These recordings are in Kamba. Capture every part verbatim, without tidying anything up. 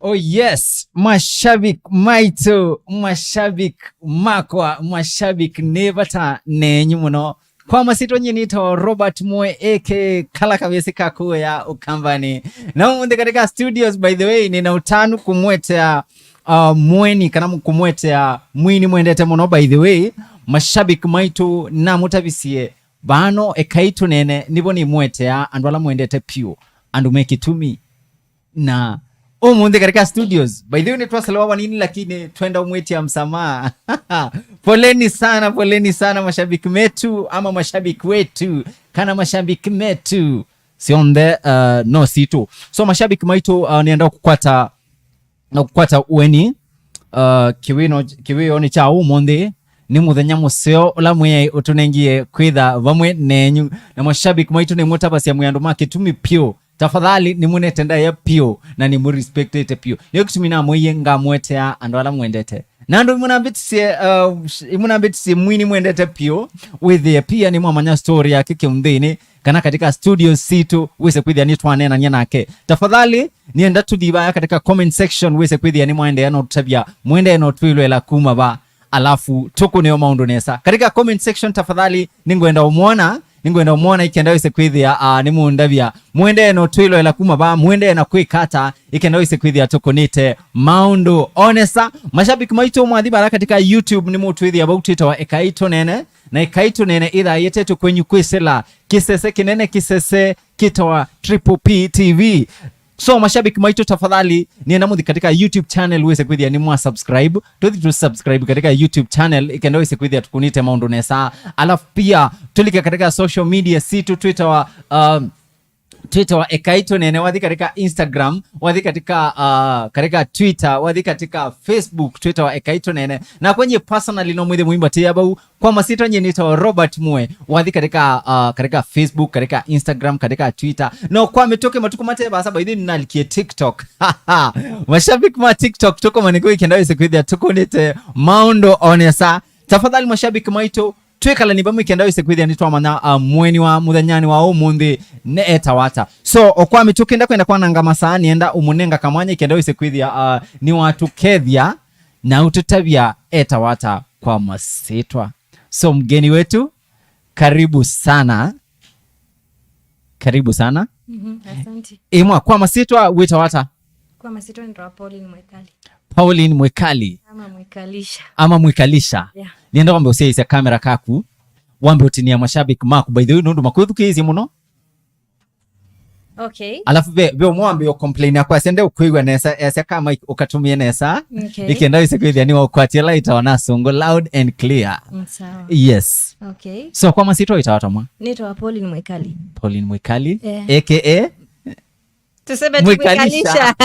Oh yes, mashabik maitũ, mashabik makwa, mashabik nĩ vata nenyu mũno. Kwa masitwa nyinito Robert Mwe aka kala kavĩsĩ ka kuya Ũkambanĩ. Na ũmũnthĩ katika studios, by the way, nina ũtanu kũmwetea uh, mweni kana kũmwetea mwini mwendete mũno, by the way. Mashabik maitũ namũtavisye vano Ekai Tũneene nĩvo nĩmwetea andũ ala mwendete piũ, andũ me kĩtumi. Na ũmũnthĩ katika studios, by the way, nĩtwaselewa vanini, lakini twenda ũmwĩtia msamaha. Poleni sana, poleni sana mashabiki metu ama mashabiki wetu kana mashabiki metu syonthe, uh, no sitũ. So mashabiki maitũ, uh, nĩenda kũkwata na kũkwata ũeni, uh, kĩwĩno- kĩwĩonĩ kya ũmũnthĩ nĩ mũthenya mũseo ũla Mwĩai ũtũnengie kwĩtha vamwe nenyu. Na mashabiki maitũ nĩmũtavasya mwĩ andũ ma kĩtumi piũ. Tafadhali nĩmũnete ndaĩa piũ na nĩmũrespectĩte piũ. Nĩyo kĩtumi namwĩie ngamwetea andũ ala mwendete. Na andũ imũnambĩtisye, uh, imũnambĩtisye mwini mwendete piũ, wĩthĩe pia nĩmwamanya story yake kĩũnthĩnĩ, kana katika studios sitũ wĩse kwĩthĩa nĩtwaneenany'a nake. Tafadhali, nĩenda tũthi vaya katika comment section wĩse kwĩthĩa nĩmwaendeea na ũtũtavya, mwendee na ũtwĩlwela kuma va, alafu tũkũnĩo maũndũ nesa. Katika comment section, tafadhali, nĩngwenda ũmwona, nĩngwenda ũmwona ikenda wĩse kwĩthĩa, ah, nĩmũndavya, mwendee na ũtwĩlwela kuma va, mwendee na kwĩka ata, ikenda wĩse kwĩthĩa tũkũnĩte maũndũ o nesa. Mashabiki maitũ mwathi vara katika YouTube nĩmũtwĩthĩa vau twĩtawa Ekai Tũneene, na Ekai Tũneene ĩthaa yĩtetwe kwenyu kwĩsĩla kĩsese kĩnene, kĩsese kĩtawa Triple P T V. So mashabiki maitũ, tafadhali nĩenda mũthi katika YouTube channel wĩse kwĩthĩa nĩ mwa subscribe. Tũthi tũ subscribe katika YouTube channel ikenda wĩse kwĩthĩa tũkũnĩte maũndũ nesa. Alafu pia tũlike katika social media sitũ twĩtawa, um, twĩtawa Ekai Tũneene, wathi katika Instagram, wathi katika, uh, katika Twitter, wathi katika Facebook, twĩtawa Ekai Tũneene. Na kwenye personally no mwĩthĩ mũimbatĩa vau, kwa masitwa nyie nĩtawa Robert Mwe, wathi katika, uh, katika Facebook, katika Instagram, katika Twitter. No kwa mĩtũkĩ matukũ mate vasa, by the way, nĩnalikie TikTok. Mashabiki ma TikTok, tũkomanĩko ikenda wĩse kwĩthĩa tũkũnĩte maũndũ o nesa. Tafadhali mashabiki maitũ, twĩkalani vamwe ikenda wĩse kwĩthĩa nĩtwamanya, uh, mweni wa mũthenyanĩ wa ũmũnthĩ nĩ etawa ata. So, o kwa mĩtũkĩ ndakwenda kwananga masaa, nĩenda ũmũnenga kamwanya ikenda wĩse kwĩthĩa, uh, nĩwatũkethya na ũtũtavya etawa ata kwa masitwa. So, mgeni wetu, karibu sana. Karibu sana. Mhm, asante. Ĩmwa, kwa masitwa wĩtawa ata? Kwa masitwa nĩtawa Pauline Mwikali. Pauline Mwikali. Ama Mwikalisha. Ama Mwikalisha. Yeah. Nĩenda wambe ũsyaĩsya kamera kaku, wambe ũtinia mashabiki maku, by the way, nũndũ makwĩthukĩĩsye mũno. Okay. Alafu ve, ve ũmwe wambe ũ complain akwa, sende ũkwĩw'a nesa, esa kama ũkatũmĩe nesa. Okay. Ikenda wĩse kwĩthĩa nĩwaũkwatia laita ona sungu loud and clear. Mm, sawa. Yes. Okay. So, kwa masitwa wĩtawa ata mwa? Nĩtawa Pauline Mwikali. Pauline Mwikali. Yeah. A K A? Tuseme tu Mwikalisha. Mwikalisha.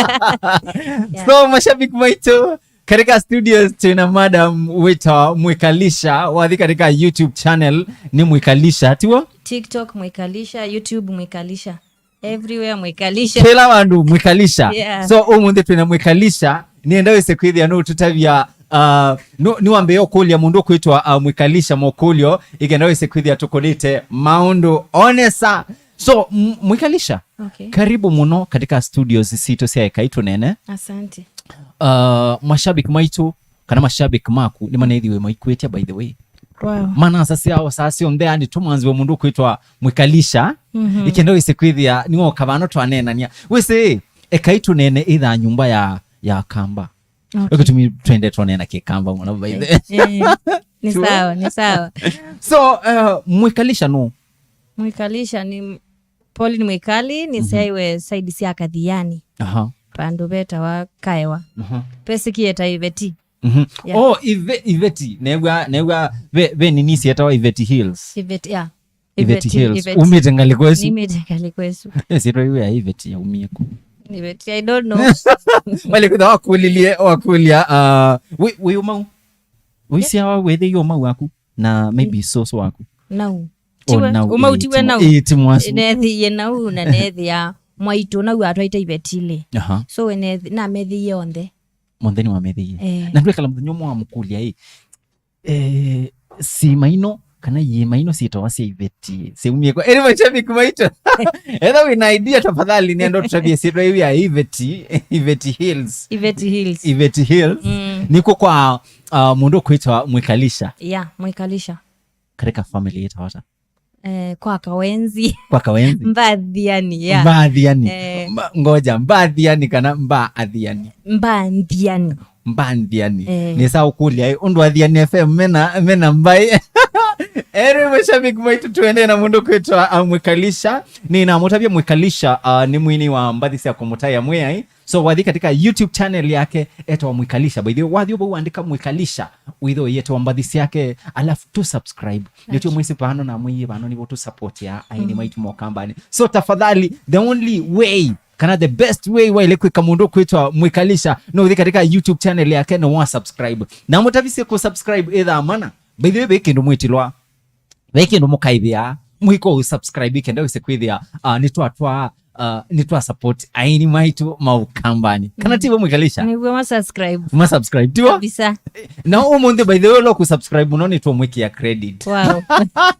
Yeah. So, mashabiki maitũ, katika studios twĩna madam wĩtawa Mwikalisha, wathi katika YouTube channel nĩ Mwikalisha, tiwo? TikTok Mwikalisha, YouTube Mwikalisha. Everywhere Mwikalisha. Kĩla vandũ Mwikalisha. Yeah. So, ũmũnthĩ twĩna Mwikalisha, nĩenda wĩse kwĩthĩa nũtũtavya, uh, nũ- nĩwambĩĩa ũkũlya mũndũ ũkwĩtwa, uh, Mwikalisha mokũlyo, ikenda wĩse kwĩthĩa tũkũnĩte maũndũ o nesa. So, m- Mwikalisha, okay, karibu mũno katika studios sitũ sya Ekai Tũneene. Asante. Uh, mashabiki maitũ kana mashabiki maku nĩmanethiwe maikwĩtya, by the way. Wow. Manasasya o saa syonthe, yani tũmwanziwe mũndũ ũkwĩtwa Mwikalisha. Mhm. Ikenda wĩse kwĩthĩa nĩwoka vano twaneenania. Wĩsĩ, Ekai Tũneene ĩthaa nyũmba ya, ya Kamba. Okay. Ĩkĩtumi twende tũneena Kĩkamba mũno, by the way. Eh, eh. Ni sawa, ni sawa. So, uh, Mwikalisha nũ? Mwikalisha nĩ Pauline Mwikali, nĩ, mhm, syaiwe side sya Kathiani. Aha. Vandũ vetawa Kaewa. Aha. Vesikie ta Iveti. Mhm. Yeah. Oh, Ive- Iveti. Neew'a, neew'a ve, ve nini syetawa Iveti Hills. Iveti, yeah. Iveti Iveti, Hills. Iveti. Umĩte ngalĩko ĩsu? Nimĩte ngalĩko ĩsu. Ĩsyĩtwa ĩu ya Iveti yaumie kũ? Iveti, I don't know. Wale kwĩtha wakũlilye, wakũlya, uh, wĩ, wĩ ũmau? Wĩsyawa wĩthĩie ũmau waku na maybe, mm, soso waku? Nau. Oh, tiwe, nau, ũmau ĩĩ, tiwe ti mwa- nau. Ĩĩ, ti mwasu. Neethĩie nau na neethĩa mwaitũ nau atwaĩte Ivetilĩ. Aha. So we nethi- namethĩie onthe. Monthe nĩwamethĩie. Eh. Na ndwekala mũthenya ũmwe wamũkũlya, ĩ, eh, sima ino Kana iĩma ino syĩtawa sya iveti syaumie kwa? Ĩrĩ mashabiki maitũ, etha wĩ na idea, tafadhali nenda ũtũtavye syĩtwa ĩu ya iveti, iveti hills. Iveti Hills. Iveti Hills. Mm. Nĩkw'o kwa uh, mũndũ ũkwĩtwa Mwikalisha. Yeah, Mwikalisha. Katika family yĩtawa ata? Eh, kwa Kawenzi. Kwa Kawenzi. Mbathiani, yeah. Mbathiani. Eh. Mba-, ngoja, Mbathiani kana Mbaathiani? Mbathiani. Mbathiani. Eh. Nĩsa ũkũlya, eh, ũndũ Athiani F M mena, mena mbaĩ. Ĩrĩ mashabiki maitũ, tuendee na mũndũ kwĩtwa, uh, Mwikalisha. Nĩnamũtavya Mwikalisha, uh, nĩ mwini wa mbathi sya kũmũtaĩa Mwĩai. So wathi katika YouTube channel yake etawa Mwikalisha. By the way, wathi ũvau andĩka Mwikalisha, wĩthĩwe yetawa mbathi syake, alafu tu subscribe. Nĩtyo mwĩsĩ vano na mwĩie vano nĩvo tu support ya aini maitũ mokambani. So tafadhali, the only way, kana the best way waile kwĩka mũndũ kwĩtwa Mwikalisha, no ũthi katika YouTube channel yake na wa subscribe. Na mũtavisye ku subscribe ĩthaa mana. By the way, ve kĩndũ mwĩtilwa. Ve kĩndũ mũkaĩvĩa, mũhiko ũ subscribe kenda wĩse kwĩthĩa, uh, nĩtwatwa, uh, nĩtwa support aini maitũ maũkambani. Kana tivo Mwikalisha? Nĩw'o ma subscribe. Ma subscribe, tivo? Kabisa. Na ũmũnthĩ, by the way, ũla kũ subscribe mũno nĩtũmwĩkĩa credit. Wow.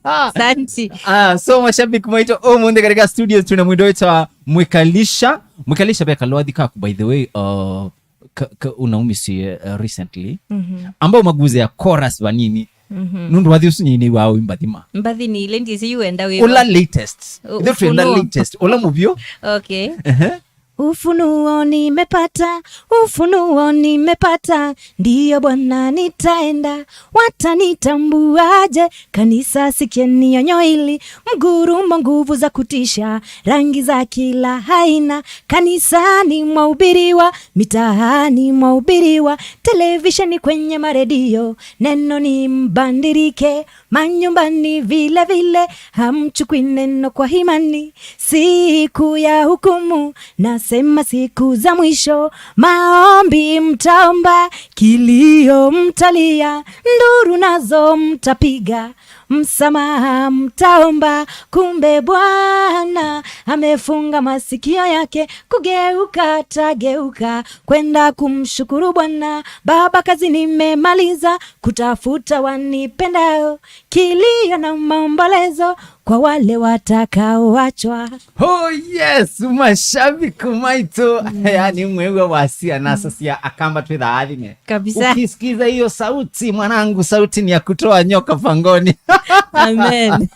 Asante. Ah, so mashabiki maitũ, ũmũnthĩ katika studios tuna mwĩndũ wĩtawa Mwikalisha. Mwikalisha, ve kalwathi kaku, by the way, uh, ka, ka, unaumisie, uh, recently. Mhm. Ambao maguze ya chorus vanini. Mhm. Nũndũ wathi ũsu nyinĩ wa wĩ mbathi ma. Mbathi nĩ ile ndiĩsĩ yu wenda wĩ. Ũla latest. U-, ithe twenda Ufunuo. Latest. Ũla mũvyo. Okay. Ehe. Ufunuo nimepata, ufunuo nimepata, ndiyo Bwana nitaenda, watanitambuaje? Kanisa sikieni onyo hili, mgurumo, nguvu za kutisha, rangi za kila aina. Kanisani mwahubiriwa, mitaani mwahubiriwa, televisheni, kwenye maredio, neno ni mbandilike, manyumbani vile vile, hamchukui neno kwa imani. Siku ya hukumu, nasema siku za mwisho, maombi mtaomba, kilio mtalia, nduru nazo mtapiga, msamaha mtaomba. Kumbe Bwana amefunga masikio yake, kugeuka atageuka, kwenda kumshukuru Bwana. Baba, kazi nimemaliza, kutafuta wanipendao, kilio na maombolezo kwa wale watakaoachwa. Oh yes, mashabiki maitũ. Mm. Yani mwewe wasia nasa sia akamba twĩtha athime. Kabisa. Ukisikiza hiyo sauti, mwanangu, sauti ni ya kutoa nyoka pangoni. Amen.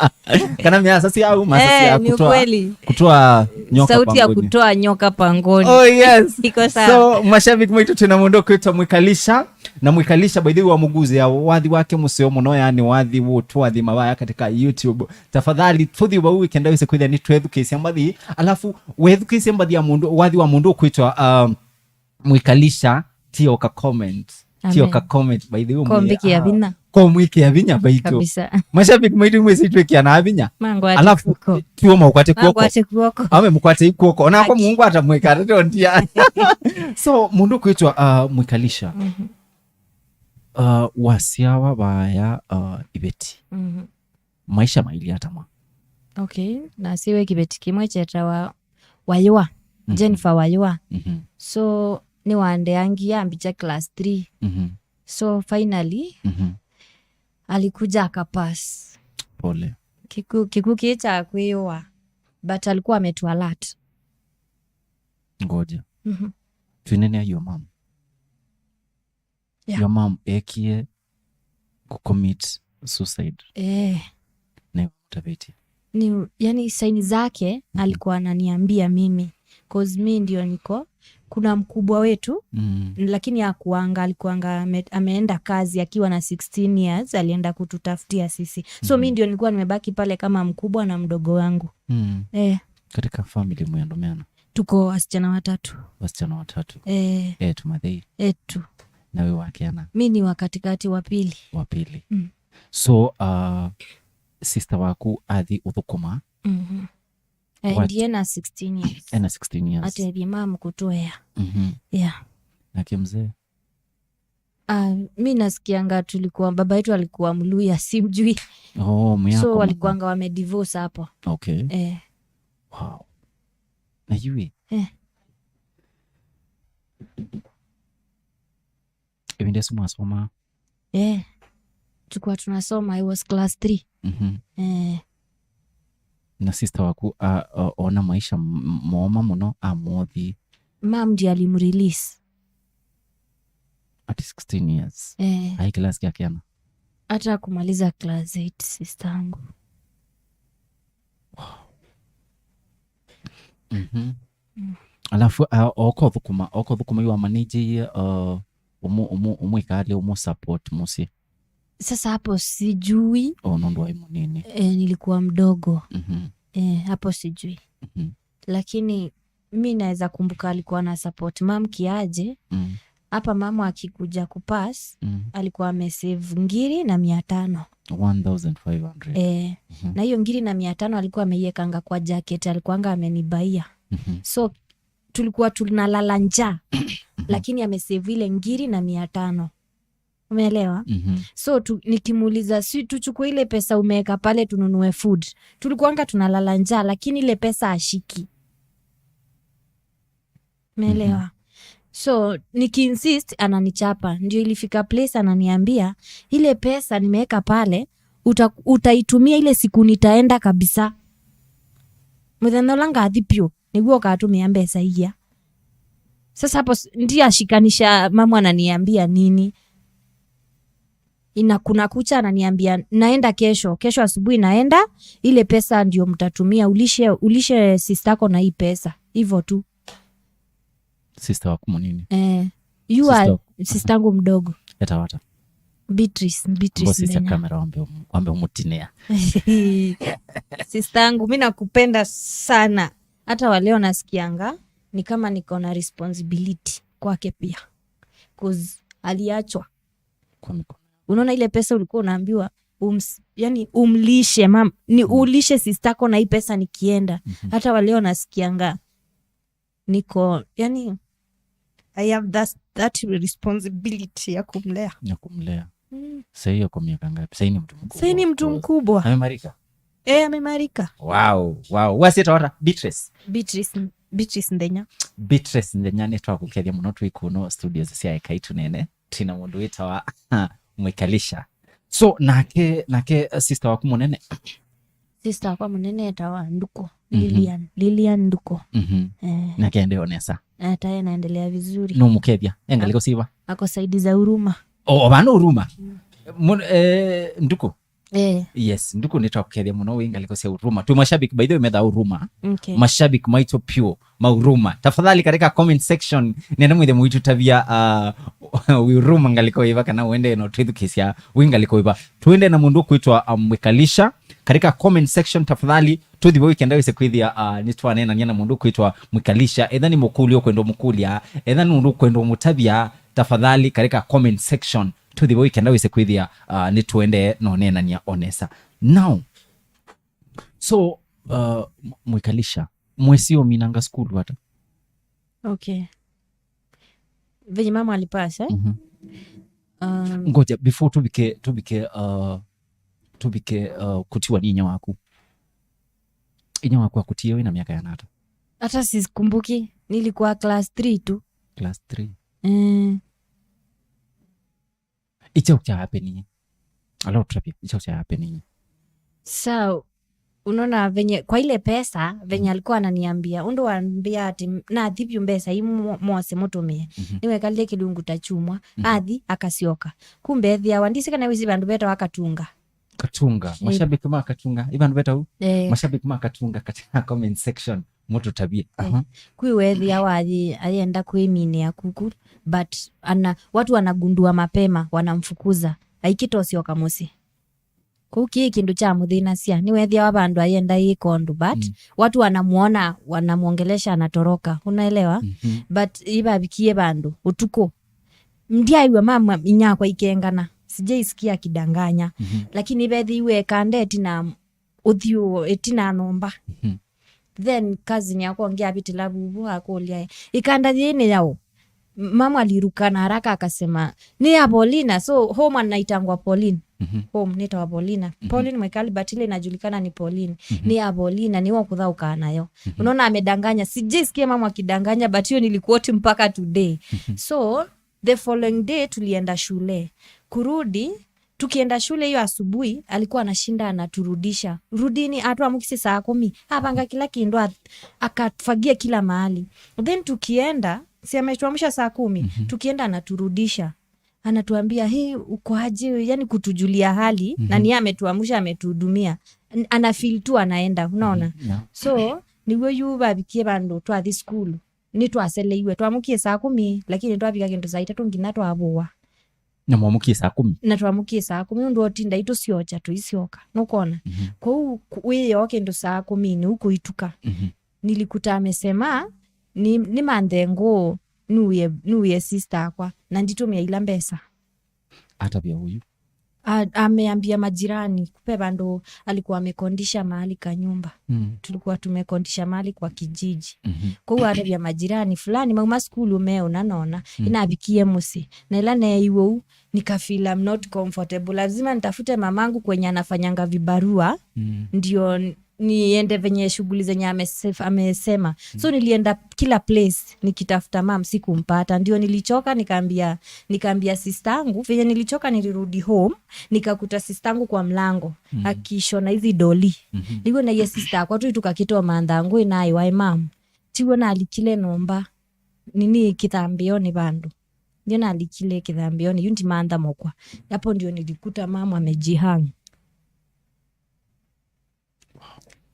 Kana miasa si au masasi ya, eh, ni kutoa, ukweli. Kutoa nyoka pangoni. Sauti ya kutoa nyoka pangoni. Oh yes. Iko sawa. So mashabiki maitũ, twĩna mũndũ kwĩtwa Mwikalisha. Na Mwikalisha, by the way, wa mũguze ya wathi wake mũseo mũno, yani wathi wũtwathi mawaya katika YouTube. Tafadhali, tũthi vau kenda wĩse kwĩthĩa nĩtwethukĩĩsya mbathi, alafu wethukĩĩsye mbathi ya mũndũ, wathi wa mũndũ ũkwĩtwa, um, Mwikalisha, ti oka comment. Ti oka comment, by the way, kombĩkĩa vinya. Komwĩkĩa vinya, by the way. Kabisa. Mashabiki maitũ mwĩsĩ twĩkĩa na vinya. Mangwate alafu, kuoko. Tuo maũkwate kuoko. Mangwate kuoko. Ame mũkwate ikuoko. Ona kwa Mungu atamwĩka, atondia. So, mũndũ kwĩtwa, uh, Mwikalisha. Mhm. Uh, wasyawa vaya, uh, iveti. Mhm. Maisha mailyĩ ata mwa? Okay, nasyiwe kiveti kimwe kyetawa Wayũa, mhm, Jennifer Wayũa. Mhm. So, nĩwandeangie ambikya class three. Mhm. So, finally, mhm, alikuja akapass. Pole. Kĩkw'ũ, kĩkw'ũ kĩĩ kya kwĩyũa, but alikuwa ametu alert. Ngoja. Mhm. Twĩnenea your mom. Yeah. Your mom ekie kucommit suicide. Eh. Na ũmũtavĩtye? Ni, yani, saini zake, mhm, alikuwa ananiambia mimi, 'cause mi ndio niko, kuna mkubwa wetu, mm, lakini hakuanga, alikuanga ame-, ameenda kazi akiwa na sixteen years, alienda kututafutia sisi. So, mhm, mi ndio nilikuwa nimebaki pale kama mkubwa na mdogo wangu. Mm. Eh. Katika family mwendo meana? Tuko wasichana watatu. Wasichana watatu. Eh. Eh, tumathei. Eh, tu. Na we wa keana? Mi ni wa katikati, wa pili. Wa pili. Mm. So, uh, sister waku athi ũthũkũma? Mhm. Eh, what? Ndiye na sixteen years. Ena sixteen years. Atethie mom kũtũea. Mhm. Yeah. Nake mzee? Ah, mi nasikianga tulikuwa, baba yetu alikuwa Mluya, simjui. Oh, muyako. So, walikuanga wamedivorce hapo. Okay. Eh. Wow. Na yui? Eh. Ĩvinda ĩsu mwasoma? Eh. Tulikuwa tunasoma, I was class three. Mhm. Eh. Na sister waku a- a- ona maisha m- mooma mũno amũthi? Mam ndio alimrelease. At sixteen years. Eh, Ai, class ya kiana? Hata kumaliza class eight, sister yangu. Mhm. Alafu a- okothũkũma okothũkũma iwa manage uh, umu umu umwikali umu support mũsyĩ? Sasa hapo sijui. O nũndũ waĩ mũnini. Eh, nilikuwa mdogo. Mhm. Eh, hapo sijui. Mhm. Lakini mi naweza kumbuka alikuwa na support mam kiaje. Mm. Hapa mama akikuja kupass, Mm. alikuwa amesave ngiri na mia tano. One thousand five hundred. Eh, Mhm. Na hiyo ngiri na mia tano alikuwa ameiwekanga kwa jacket, alikuanga amenibaia. Mhm. So tulikuwa tunalala njaa, lakini amesave ile ngiri na mia tano. Umeelewa? Mhm. So tu, nikimuuliza, si tuchukue ile pesa umeweka pale tununue food? Tulikuanga tunalala njaa, lakini ile pesa ashiki. Umeelewa? So nikiinsist ananichapa, ndio ilifika place ananiambia, ile pesa nimeweka pale uta, utaitumia ile siku nitaenda kabisa. Mũthenya ũla ngathi piũ nĩguo ũkatũmĩa mbesa ia. Sasa hapo s- ndiashikanisha mama ananiambia nini. Ina kuna kucha ananiambia naenda kesho, kesho asubuhi naenda, ile pesa ndio mtatumia, ulishe ulishe sister yako na hii pesa. Hivyo tu. Sister waku mũnini? Eh, you Sister are waku. Sister yangu mdogo. Etawata? Beatrice, Beatrice Mbo sister Ndenya. Camera wambe um- wambe umutinia. Sister yangu, mi nakupenda sana. Hata wa leo nasikianga ni kama niko na responsibility kwake pia. 'Cause aliachwa. Kwa mikono. Unaona ile pesa ulikuwa unaambiwa ums, yani umlishe mam, ni ulishe sister yako na hii pesa nikienda. Mhm. Hata wa leo nasikianga niko yani, I have that, that responsibility ya kumlea. Ya kumlea. Mm. Sahii ako miaka ngapi? Sahii ni mtu mkubwa. Sahii ni mtu mkubwa. Ameimarika? Eh, ameimarika. Wow, wow. Wasietawata Beatrice? Beatrice, Beatrice Ndenya. Beatrice Ndenya, nĩtwakũkethya mũno twĩ kũno studios sya Ekai Tũneene. Twĩna mũndũ wĩtawa Mwikalisha. So nake nake uh, sister waku mũnene? Sister wakwa mũnene etawa Nduko. Mhm. Lilian, Lilian Nduko. Mhm. Eh, Nake endeo nesa? Hata yeye anaendelea vizuri. Nũmũkethya? E ngalĩko syĩva? Ako saidi za Huruma. O vano Huruma. Mun, eh, Nduko. Eh, Yes, Nduko, nĩtwakũkethya mũno wĩ ngalĩko sya Huruma. Twĩ mashabiki, by the way, metha Huruma. okay. Mashabiki maitũ pyũ ma Huruma, tafadhali katika comment section nenda mwĩthe mũitũtavya uh, wĩ Huruma ngalĩko ĩva, kana ũendee no twĩthukĩsya wĩ ngalĩko ĩva. Twende na mũndũ ũkwĩtwa uh, Mwikalisha katika comment section tafadhali. Tũthi vau ĩkenda wĩse kwĩthĩa uh, nĩtwaneenania na mũndũ ũkwĩtwa Mwikalisha. Etha nĩ mũkũlyo ũkwenda ũmũkũlya, etha nĩ ũndũ ũkwenda ũmũtavya, tafadhali katika comment section tũthi vau ĩkenda wĩse kwĩthĩa uh, nĩtũendee no neenania onesa. Now, so uh, Mwikalisha, mwesi ũminanga sukulu ata? Okay. Venye mama alipasa. Mhm. Um, Ngoja, before tuvike tuvike uh, tuvike uh, kutiwa ni inya waku, inya waku akutie wĩna miaka yana ata? Hata sikumbuki, nilikuwa class three tu. Class three. Mm. Icha ucha happening? Ala utravya icha ucha happening? So unaona venye kwa ile pesa venye alikuwa ananiambia, ũndũ wambia ati nathi vyu mbesa ii mo- mose mũtũmĩe. Mhm. Nĩwekalile kĩlungu ta chumwa, Mhm. athi akasyoka. Kumbe ethiawa ndisi kana wĩsĩ vandũ vetawa Katunga. Katunga. Eh. Mashabiki ma Katunga, i vandũ vetawa? Eh, Mashabiki ma Katunga katika comment section mũtũtavye. Aha. Kwĩ wethĩa wathi ayenda kwĩminĩa kuku, but ana watu wanagundua mapema, wanamfukuza, aikĩtosyoka mũsyĩ. Kũu kĩĩ kĩndũ kya mũthĩnasya, nĩwethĩawa vandũ ayenda yĩka ũndũ, but Mm. watu wanamuona, wanamwongelesha, anatoroka, unaelewa? Mhm. But ivavikie vandũ ũtukũ, ndiaiw'a mama inyakwa ikengana, sijaisikia akidanganya. Mhm. Lakini ivethĩiwe ĩkanda ĩtina ũthiũ, ĩtina nyũmba. Mhm. Then cousin yakwa ũngĩ avĩtĩla vuvu akũlya, "Ĩkanda yĩĩ nĩ yaũ?" Mama aliruka na haraka akasema, "Ni ya Paulina." So home anaitangwa Pauline. Mhm. Home nitawa Paulina. Mhm. Pauline Mwikali, but ile inajulikana ni Pauline. Mhm. Ni ya Paulina, ni wa kuthaũkaa nayo. Mhm. Unaona amedanganya. Sijisikia mama akidanganya, but hiyo niliquote mpaka today. Mhm. So the following day tulienda shule. Kurudi, Tukienda shule hiyo asubuhi, alikuwa anashinda anaturudisha. "Rudini," atwamũkisye saa kumi. Apanga kila kindu, at-, akafagia kila mahali. Then tukienda, si ametuamsha saa kumi, tukienda anaturudisha. Anatuambia, "Hey, uko aje?" Yani kutujulia hali, na ni ametuamsha, ametuhudumia. N-, ana feel tu anaenda, unaona? Yeah. So, nĩw'o yu vavikie vandũ twathi sukulu. Nĩtwaseleiwe. Twamũkie saa kumi, lakini twavika kindu saa itatũ nginya twavũwa. Na mwamũkie saa kumi? Na twamũkie saa kumi, nũndũ otinda itũsyokya, tũisyoka. Nũkwona? Mhm. Kwoou ku-, wĩyoo kindu saa kumi nĩu kũituka. Mhm. Nilikuta amesema, ni, ni manthe ngũũ, nuye, nuye sister akwa, na nditũmĩa ila mbesa. Atavya ũyu? A-, ameambia majirani, kupe vandu alikuwa amekondisha mahali ka nyumba. Mm. Tulikuwa tumekondisha mahali kwa kijiji. Mhm. Kwoou atavya majirani, "Fulani mauma sukulu meũna nona, mm, inavikie mũsyĩ." Na ĩla neeiwe ũu, nika feel I'm not comfortable. Lazima nitafute mamangu kwenye anafanyanga vibarua, mm, ndio n-, niende venye shughuli zenye amesef-, amesema. Mm. So nilienda kila place nikitafuta mam, sikumpata. Ndio nilichoka, nikaambia, nikaambia sistangu, venye nilichoka nilirudi home, nikakuta sistangu kwa mlango, mm, akishona hizi doli. Mhm. Nĩw'o naie sister akwa tũitũka kĩtwa mantha ngũĩ naĩ waĩ mam. Tiw'o nalikile nomba, nini kĩthambĩonĩ vandũ. Ndio nalikile kĩthambĩonĩ, yu ndimantha mũkwa. Hapo ndio nilikuta mama amejihang.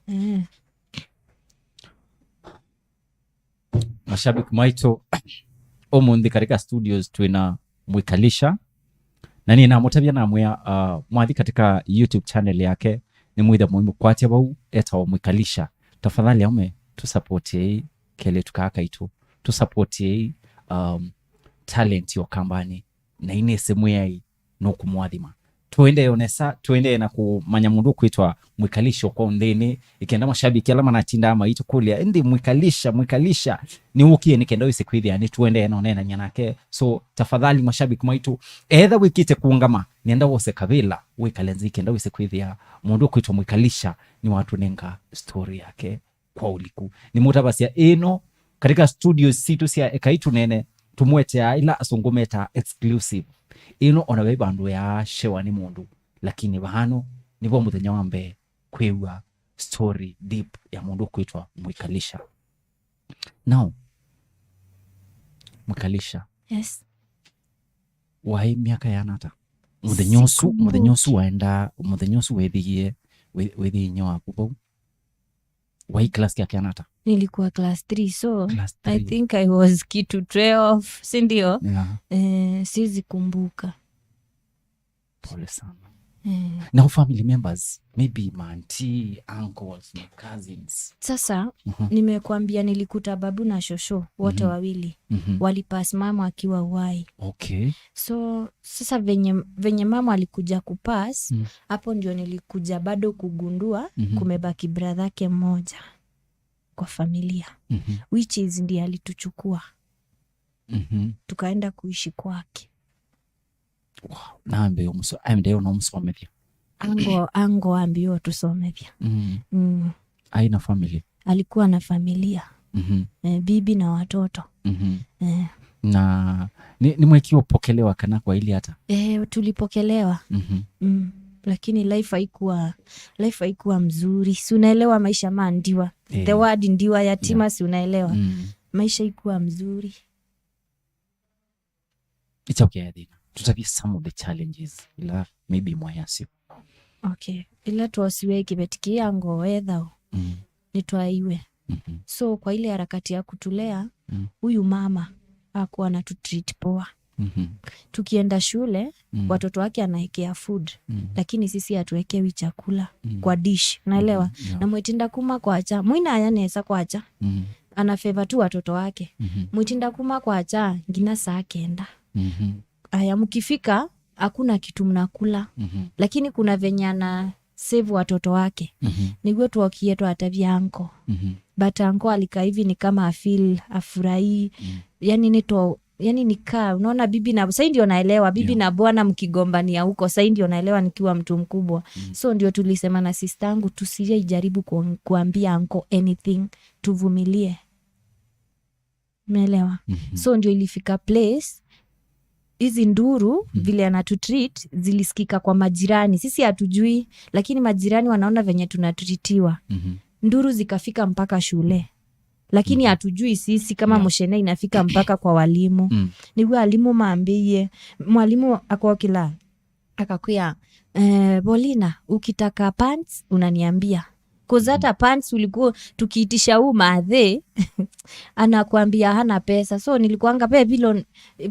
Eh. Mashabiki maitũ, ũmũnthĩ katika studios twĩna Mwikalisha. Na niĩ namũtavya namwĩa, uh, mwathi katika YouTube channel yake, nĩ mwĩtha mũimũkwatya vau, etawa Mwikalisha. Tafadhali aume, tũsapotiei kelĩtu kaa kaitũ. Tũsapotiei, um, talent ya Ũkambanĩ. Na inĩsĩ Mwĩai nũkũmwathima. Tũendee o nesa, tũendee na kũmanya mũndũ ũkwĩtwa Mwikalisha kwa ũnthĩnĩ, ĩkenda mashabiki ala manatindaa maitũkũlya, "Ĩndĩ Mwikalisha, Mwikalisha, nĩwũkie nĩ kenda wĩse kwĩthĩa nĩtũendee na ũneenany'a nake." So, tafadhali mashabiki maitũ, etha wĩkĩte kũũngama, nĩenda wose kavĩla, wĩkale nzĩ kenda wĩse kwĩthĩa mũndũ ũkwĩtwa Mwikalisha nĩwatũnenga story yake kwa ũliku. Nĩmũtavasya ĩno katika studios sitũ sya Ekai Tũneene, tũmũeteaa ila asũngũ metaa exclusive. Ĩno ona ve vandũ yaashewa nĩ mũndũ, lakini vano nĩvo mũthenya wa mbee kwĩw'a story deep ya mũndũ ũkwĩtwa Mwikalisha. Now, Mwikalisha. Yes. Waĩ myaka yana ata? Mũthenya ũsu, mũthenya ũsu waenda, mũthenya ũsu wĩthĩie, wĩ-, wĩthĩie inyia waku vau? Waĩ class ya kĩana ata? Nilikuwa class three, so class I three. Think I was kitu twelve, si ndio? Yeah. Eh, siwezi kumbuka. Pole sana. Eh. Now family members, maybe my auntie, uncles, my cousins. Sasa, mhm, nimekwambia nilikuta babu na shosho wote, mhm, wawili. Mhm. Walipass mama akiwa uhai. Okay. So, sasa venye, venye mama alikuja kupass, mm, hapo ndio nilikuja bado kugundua, mhm, kumebaki brother yake mmoja kwa familia, mhm, which is ndiye alituchukua. Mhm. Tukaenda kuishi kwake. Wow. Na ambe ũmũso-, ambe ũna ũmũsomethya. Ango, ango ambiwa tusomethya. Mm. Mm. Aina family? Alikuwa na familia. Mhm. Eh, bibi na watoto. Mhm. Eh. Na ni, nĩmwekiwa ũpokelewa kana kwa ili hata? Eh, tulipokelewa. Mhm. Mm. Lakini life haikuwa, life haikuwa mzuri. Si unaelewa maisha ma ndiwa. Eh. The word ndiwa, yatima, yeah, si unaelewa. Mm. Maisha haikuwa mzuri. It's okay, I think. Tutavye some of the challenges ila maybe mwayasyo. Okay. Ila twosiwe kĩveti kĩĩ ango ethao. Mm. Nĩtwaiwe. Mhm. So, kwa ile harakati ya kutulea, mm, huyu mama hakuwa anatutreat poa. Mhm. Tukienda shule, mm, watoto wake anaekea food, mm, lakini sisi hatuekewi chakula, mm, kwa dish, unaelewa? Mhm. Yeah. Na mwetinda kuma kwacha, mwina aya nesa kwacha. Mm. Ana favor tu watoto wake. Mhm. Mwitinda kuma kwacha nginya saa kenda. Mhm. Aya, mkifika, hakuna kitu mnakula. Mhm. Lakini kuna venye ana save watoto wake. Mhm. Nĩw'o twokie twatavya anko. Mhm. But anko alika hivi ni kama afeel afurahi. Mm. Yani nito, yani nikaa, unaona bibi na, sai ndio naelewa, bibi, yeah, na bwana mkigombania huko, sai ndio naelewa nikiwa mtu mkubwa. Mm. So ndio tulisema na sister yangu, tusije ijaribu kuong-, kuambia anko anything, tuvumilie. Umeelewa? Mhm. So ndio ilifika place, hizi nduru, mm, vile anatutreat zilisikika kwa majirani. Sisi hatujui, lakini majirani wanaona venye tunatritiwa. Mhm. Nduru zikafika mpaka shule. Lakini, mhm, hatujui sisi kama, yeah, mũcene inafika mpaka kwa walimu. Mm. Nĩw'o alimu mambĩie, mwalimu akokĩla, akakwĩa, eh, "Paulina, ukitaka pants, unaniambia." 'Cause hata, mhm, pants ulikuwa tukiitisha huu maadhe, anakuambia hana pesa. So nilikuanga pe pillow,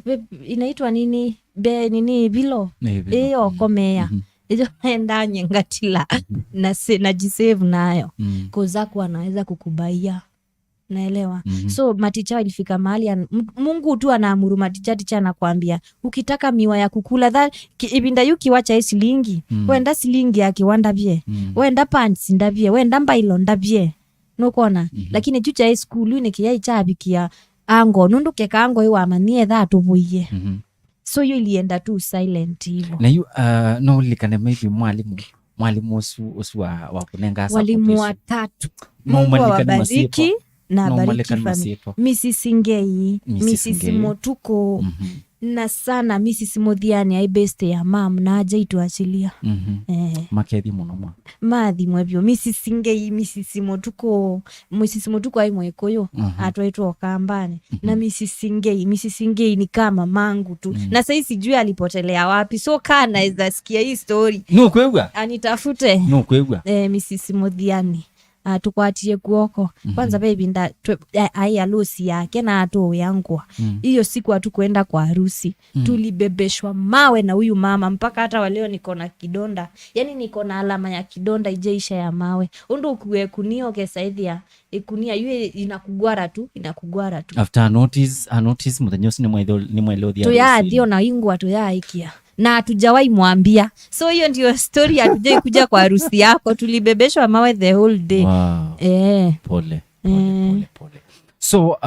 pe, inaitwa nini? Be nini, pillow? Eh, pillow. Iyo, mm, komea. Mhm. Iyo enda nyengatila, mhm, na se-, najisave nayo. Mm. 'Cause hakuwa anaweza kukubaia. Naelewa. Mhm. So maticha ilifika mahali an-, m-, Mungu tu anaamuru maticha, ticha anakuambia, "Ukitaka miwa ya kukula, tha-, ki-, ivinda yu kiwa cha silingi, mm, wenda silingi yake wandavye, mm, wenda pants ndavye, wenda mbailo ndavye." Nũkwona? Mhm. Lakini chu cha school yu nĩ kĩyai kyavikia ango, nũndũ keka ango ĩwamanyie tha atũvũie. Mhm. So yu ilienda tu silent hivyo. Na yu, uh, no ulilikane maybe mwalimu, mwalimu ũsu, ũsu wa, wa kũnenga asa walimu copies. Watatu. No, Mungu awabariki na abariki fami-, Missus Ngei, Missus Missus Ngei. Motuko, mhm, na sana Missus Muthiani, ai best ya mam, na aja ituachilia. Mhm. Eh. Makethi mũno mwa. Mathimwe vyo. Missus Ngei, Missus Motuko, Missus Motuko ai Mwĩkũyũ, mhm, atwaitwe Ũkambanĩ. Mhm. Na Missus Ngei, Missus Ngei ni kama mangu tu. Mm. Na sai sijui alipotelea wapi. So kaa naweza sikia hii story. Nũkwĩw'a? Anitafute. Nũkwĩw'a? Eh, Missus Muthiani. Ah, tũkwatie kuoko. Mhm. Kwanza ve ivinda twe-, a-, ai harusi yake na atũwĩa ngũa. Mm. Hiyo siku hatukwenda kwa harusi. Mm. Tulibebeshwa mawe na huyu mama, mpaka hata wa leo niko na kidonda. Yaani niko na alama ya kidonda ijaisha ya mawe. Ũndũ ũkue ĩkunia ũkesa ĩthĩa, ĩkunia yu inakugwara tu, inakugwara tu. After a notice, a notice, mũthenya ũcio nĩmwaile-, nĩmwaile ũthia harusini. Tũyaathi ona ingwa tũyaaĩkĩa. Na hatujawahi mwambia. So hiyo ndio story, hatujai kuja kwa harusi yako. Tulibebeshwa mawe the whole day. Wow. Eh. Pole, pole, eh, pole, pole. So, uh,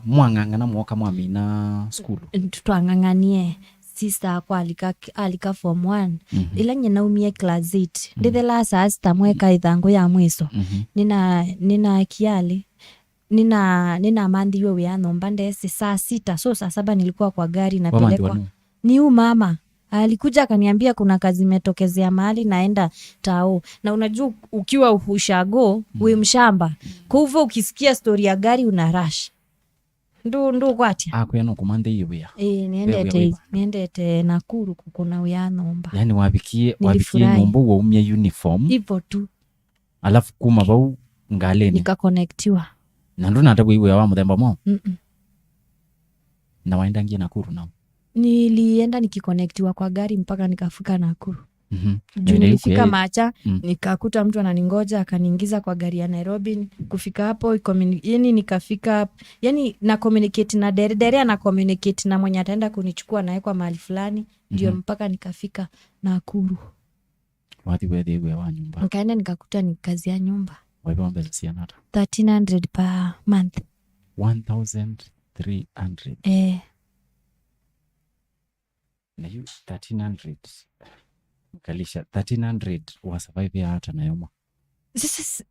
mwang'ang'ana mwoka mwamina sukulu? Twang'ang'anie. Sister akwa alika, alika form one. Mhm. Ila nye naumie class eight. Mhm. Ndĩthela saa sita mweka ĩthangũ ya mwiso. Mhm. Nina, nina kiali. Nina, ninamanthiwe wĩa nyũmba ndesĩ saa sita. So saa saba nilikuwa kwa gari napelekwa. Wamanthiwa nũ? Ni huyu mama. Alikuja akaniambia kuna kazi imetokezea mahali naenda tao. Na unajua ukiwa ushago, mm, we mshamba. Mm. Kwa hivyo ukisikia story ya gari una rush. Ndu, ndu kwatia? Akwĩa no kũmanthĩie wĩa. Eh, niendete, wĩa wĩva? Niendete Nakuru kũkũna wĩa nyũmba. Yaani wavikie, wavikie nyũmba waumia uniform. Hivyo tu. Alafu kuma vau ngalĩnĩ. Nikaconnectiwa. Na ndũnatavw'a wĩa wa mũthemba mwaũ? Mm-mm. Na waendangie Nakuru nao? Nilienda nikiconnectiwa kwa gari mpaka nikafika Nakuru. Mhm. Juu nilifika Macha, mm, nikakuta mtu ananingoja, akaniingiza kwa gari ya Nairobi. Kufika hapo, communi-, yani nikafika, yani na communicate na dere, dere ana communicate na mwenye ataenda kunichukua naye kwa mahali fulani. Ndio, mhm, mpaka nikafika Nakuru. Wathi weethĩa wĩa wa nyũmba? Nikaenda nikakuta ni kazi ya nyumba. Waĩvawa mbesa siana ata? Thirteen hundred per month. One thousand three hundred? Eh. Na yu thirteen hundred, kalisha, thirteen hundred wa survive ata nayo mwa? Sasa s-,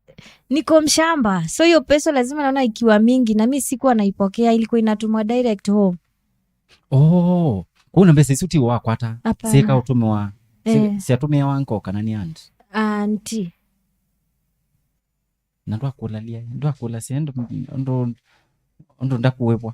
niko mshamba. So hiyo pesa lazima naona ikiwa mingi, na mi sikuwa naipokea, ilikuwa inatumwa direct home. Oh, kuna mbesa isu ti wakwata? Hapana. Sika utumiwa, si-, eh, siatumiwa nko kana ni aunt? Auntie. Na ndwakũlalia, ndwakũlasya, ndũ, ndũ, ndũ ndakũĩvwa.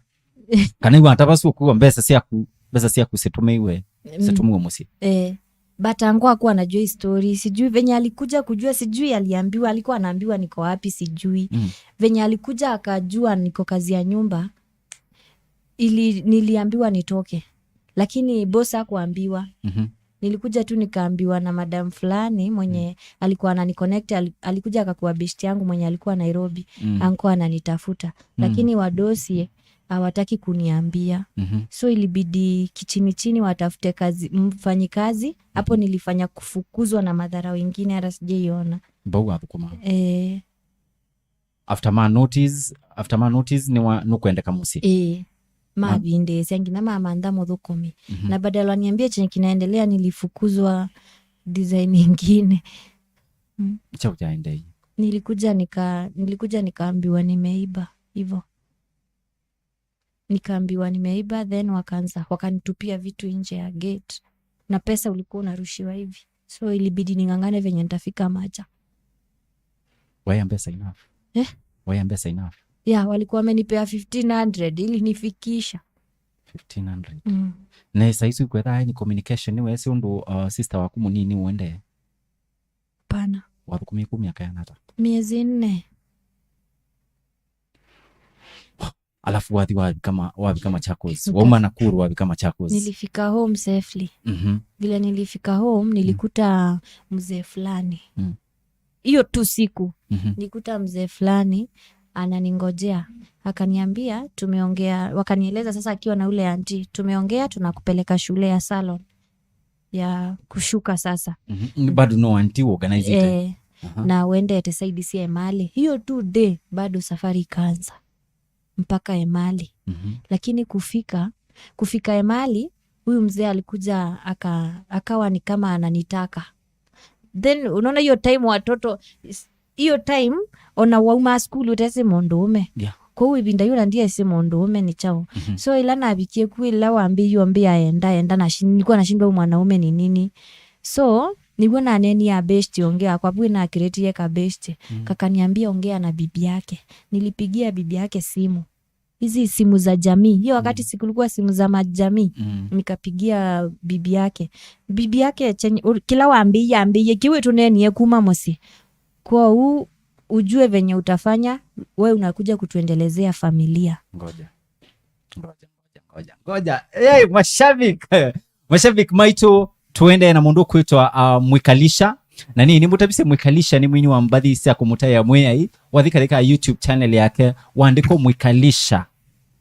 Kana iwatava su kuwa mbesa syaku, mbesa syaku situmĩiwe, mm, situmĩiwe mũsyĩ. Eh. But angu akuwa anajua hii story. Sijui venye alikuja kujua, sijui aliambiwa, alikuwa anaambiwa niko wapi, sijui. Mm. Venye alikuja akajua niko kazi ya nyumba, ili, niliambiwa nitoke. Lakini boss hakuambiwa. Mhm. Nilikuja tu nikaambiwa na madam fulani mwenye, mm, alikuwa ananiconnect, ali-, alikuja akakuwa best yangu mwenye alikuwa Nairobi. Mm. Alikuwa ananitafuta. Mm. Lakini wadosie hawataki kuniambia. Mhm. So ilibidi kichini chini watafute kazi, mfanyikazi. Hapo, mhm, nilifanya kufukuzwa na madhara wengine hata sijaiona. Mbau athũkũma. Eh. After ma notice, after ma notice nĩwa-, nũkwendeka mũsyĩ? Ĩĩ. Ma- mavindĩĩsya nginya mamantha mũthũkũmi. Mhm. Na badala waniambie chenye kinaendelea, nilifukuzwa design ingine. Mm. Kyaũ kyaendei? Nilikuja nika-, nilikuja nikaambiwa nimeiba, hivyo. nikaambiwa nimeiba, then wakaanza, wakanitupia vitu nje ya gate. Na pesa ulikuwa unarushiwa hivi. So ilibidi ning'ang'ane venye nitafika Macha. Waya mbesa enough? Eh? Waya mbesa enough? Yeah, walikuwa wamenipea fifteen hundred ili nifikisha. Fifteen hundred. Mm. Na saa isu ikwetha ni communication ni wesi ũndũ, uh, sister waku mũnini ũendee? Pana. Wathũkũmie ku myaka yana ata? Miezi nne. Alafu wathi wavika ma-, wavika Machakos. Nika- Wauma Nakuru wavika Machakos. Nilifika home safely. Mhm. Vile nilifika home, nilikuta mzee fulani. Mm. Hiyo tu siku, Mhm. nilikuta mzee fulani ananingojea. Akaniambia, tumeongea, wakanieleza sasa akiwa na ule auntie, "Tumeongea, tunakupeleka shule ya salon ya kushuka sasa." Mhm. Ni bado no auntie organize it. Eh, Aha. Na uende ete side cia Emali. Hiyo tu day, bado safari ikaanza. Mpaka Emali. Mhm. Lakini kufika, kufika Emali, huyu mzee alikuja aka-, akawa ni kama ananitaka. Then unaona hiyo time watoto, is-, hiyo time ona wauma school ũtesĩ mũndũũme. Yeah. Kwoou ĩvinda yĩu na ndiesĩ mũndũũme nĩ kyaũ. Mhm. So ĩla navikie ku, ĩla wambĩie ũmbĩa enda, enda, nashi-, nilikuwa nashindwa huyu mwanaume ni nini. So nĩw'o naneenie abeshte ũngĩ wakwa, vau nakĩrĩtie kabeshte. Mm. Kakaniambia ongea na bibi yake. Nilipigia bibi yake simu. Hizi simu za jamii. Hiyo wakati Mm. sikulikuwa simu za majamii. Mm. Nikapigia bibi yake. Bibi yake chenye, u-, kĩla wambĩie, ambĩie, "Kĩu tũneenie kuma mũsyĩ. Kwoou ujue venye utafanya, we unakuja kutuendelezea familia." Ngoja. Ngoja, ngoja, ngoja, ngoja. Hey, mashabiki. Mashabiki maitũ, tuendee na mũndũ kwĩtwa, uh, Mwikalisha. Na nĩ, nĩmũtavisye Mwikalisha nĩ mwini wa mbathi sya kũmũtaĩa Mwĩai. Wathi katika YouTube channel yake, wandĩko Mwikalisha.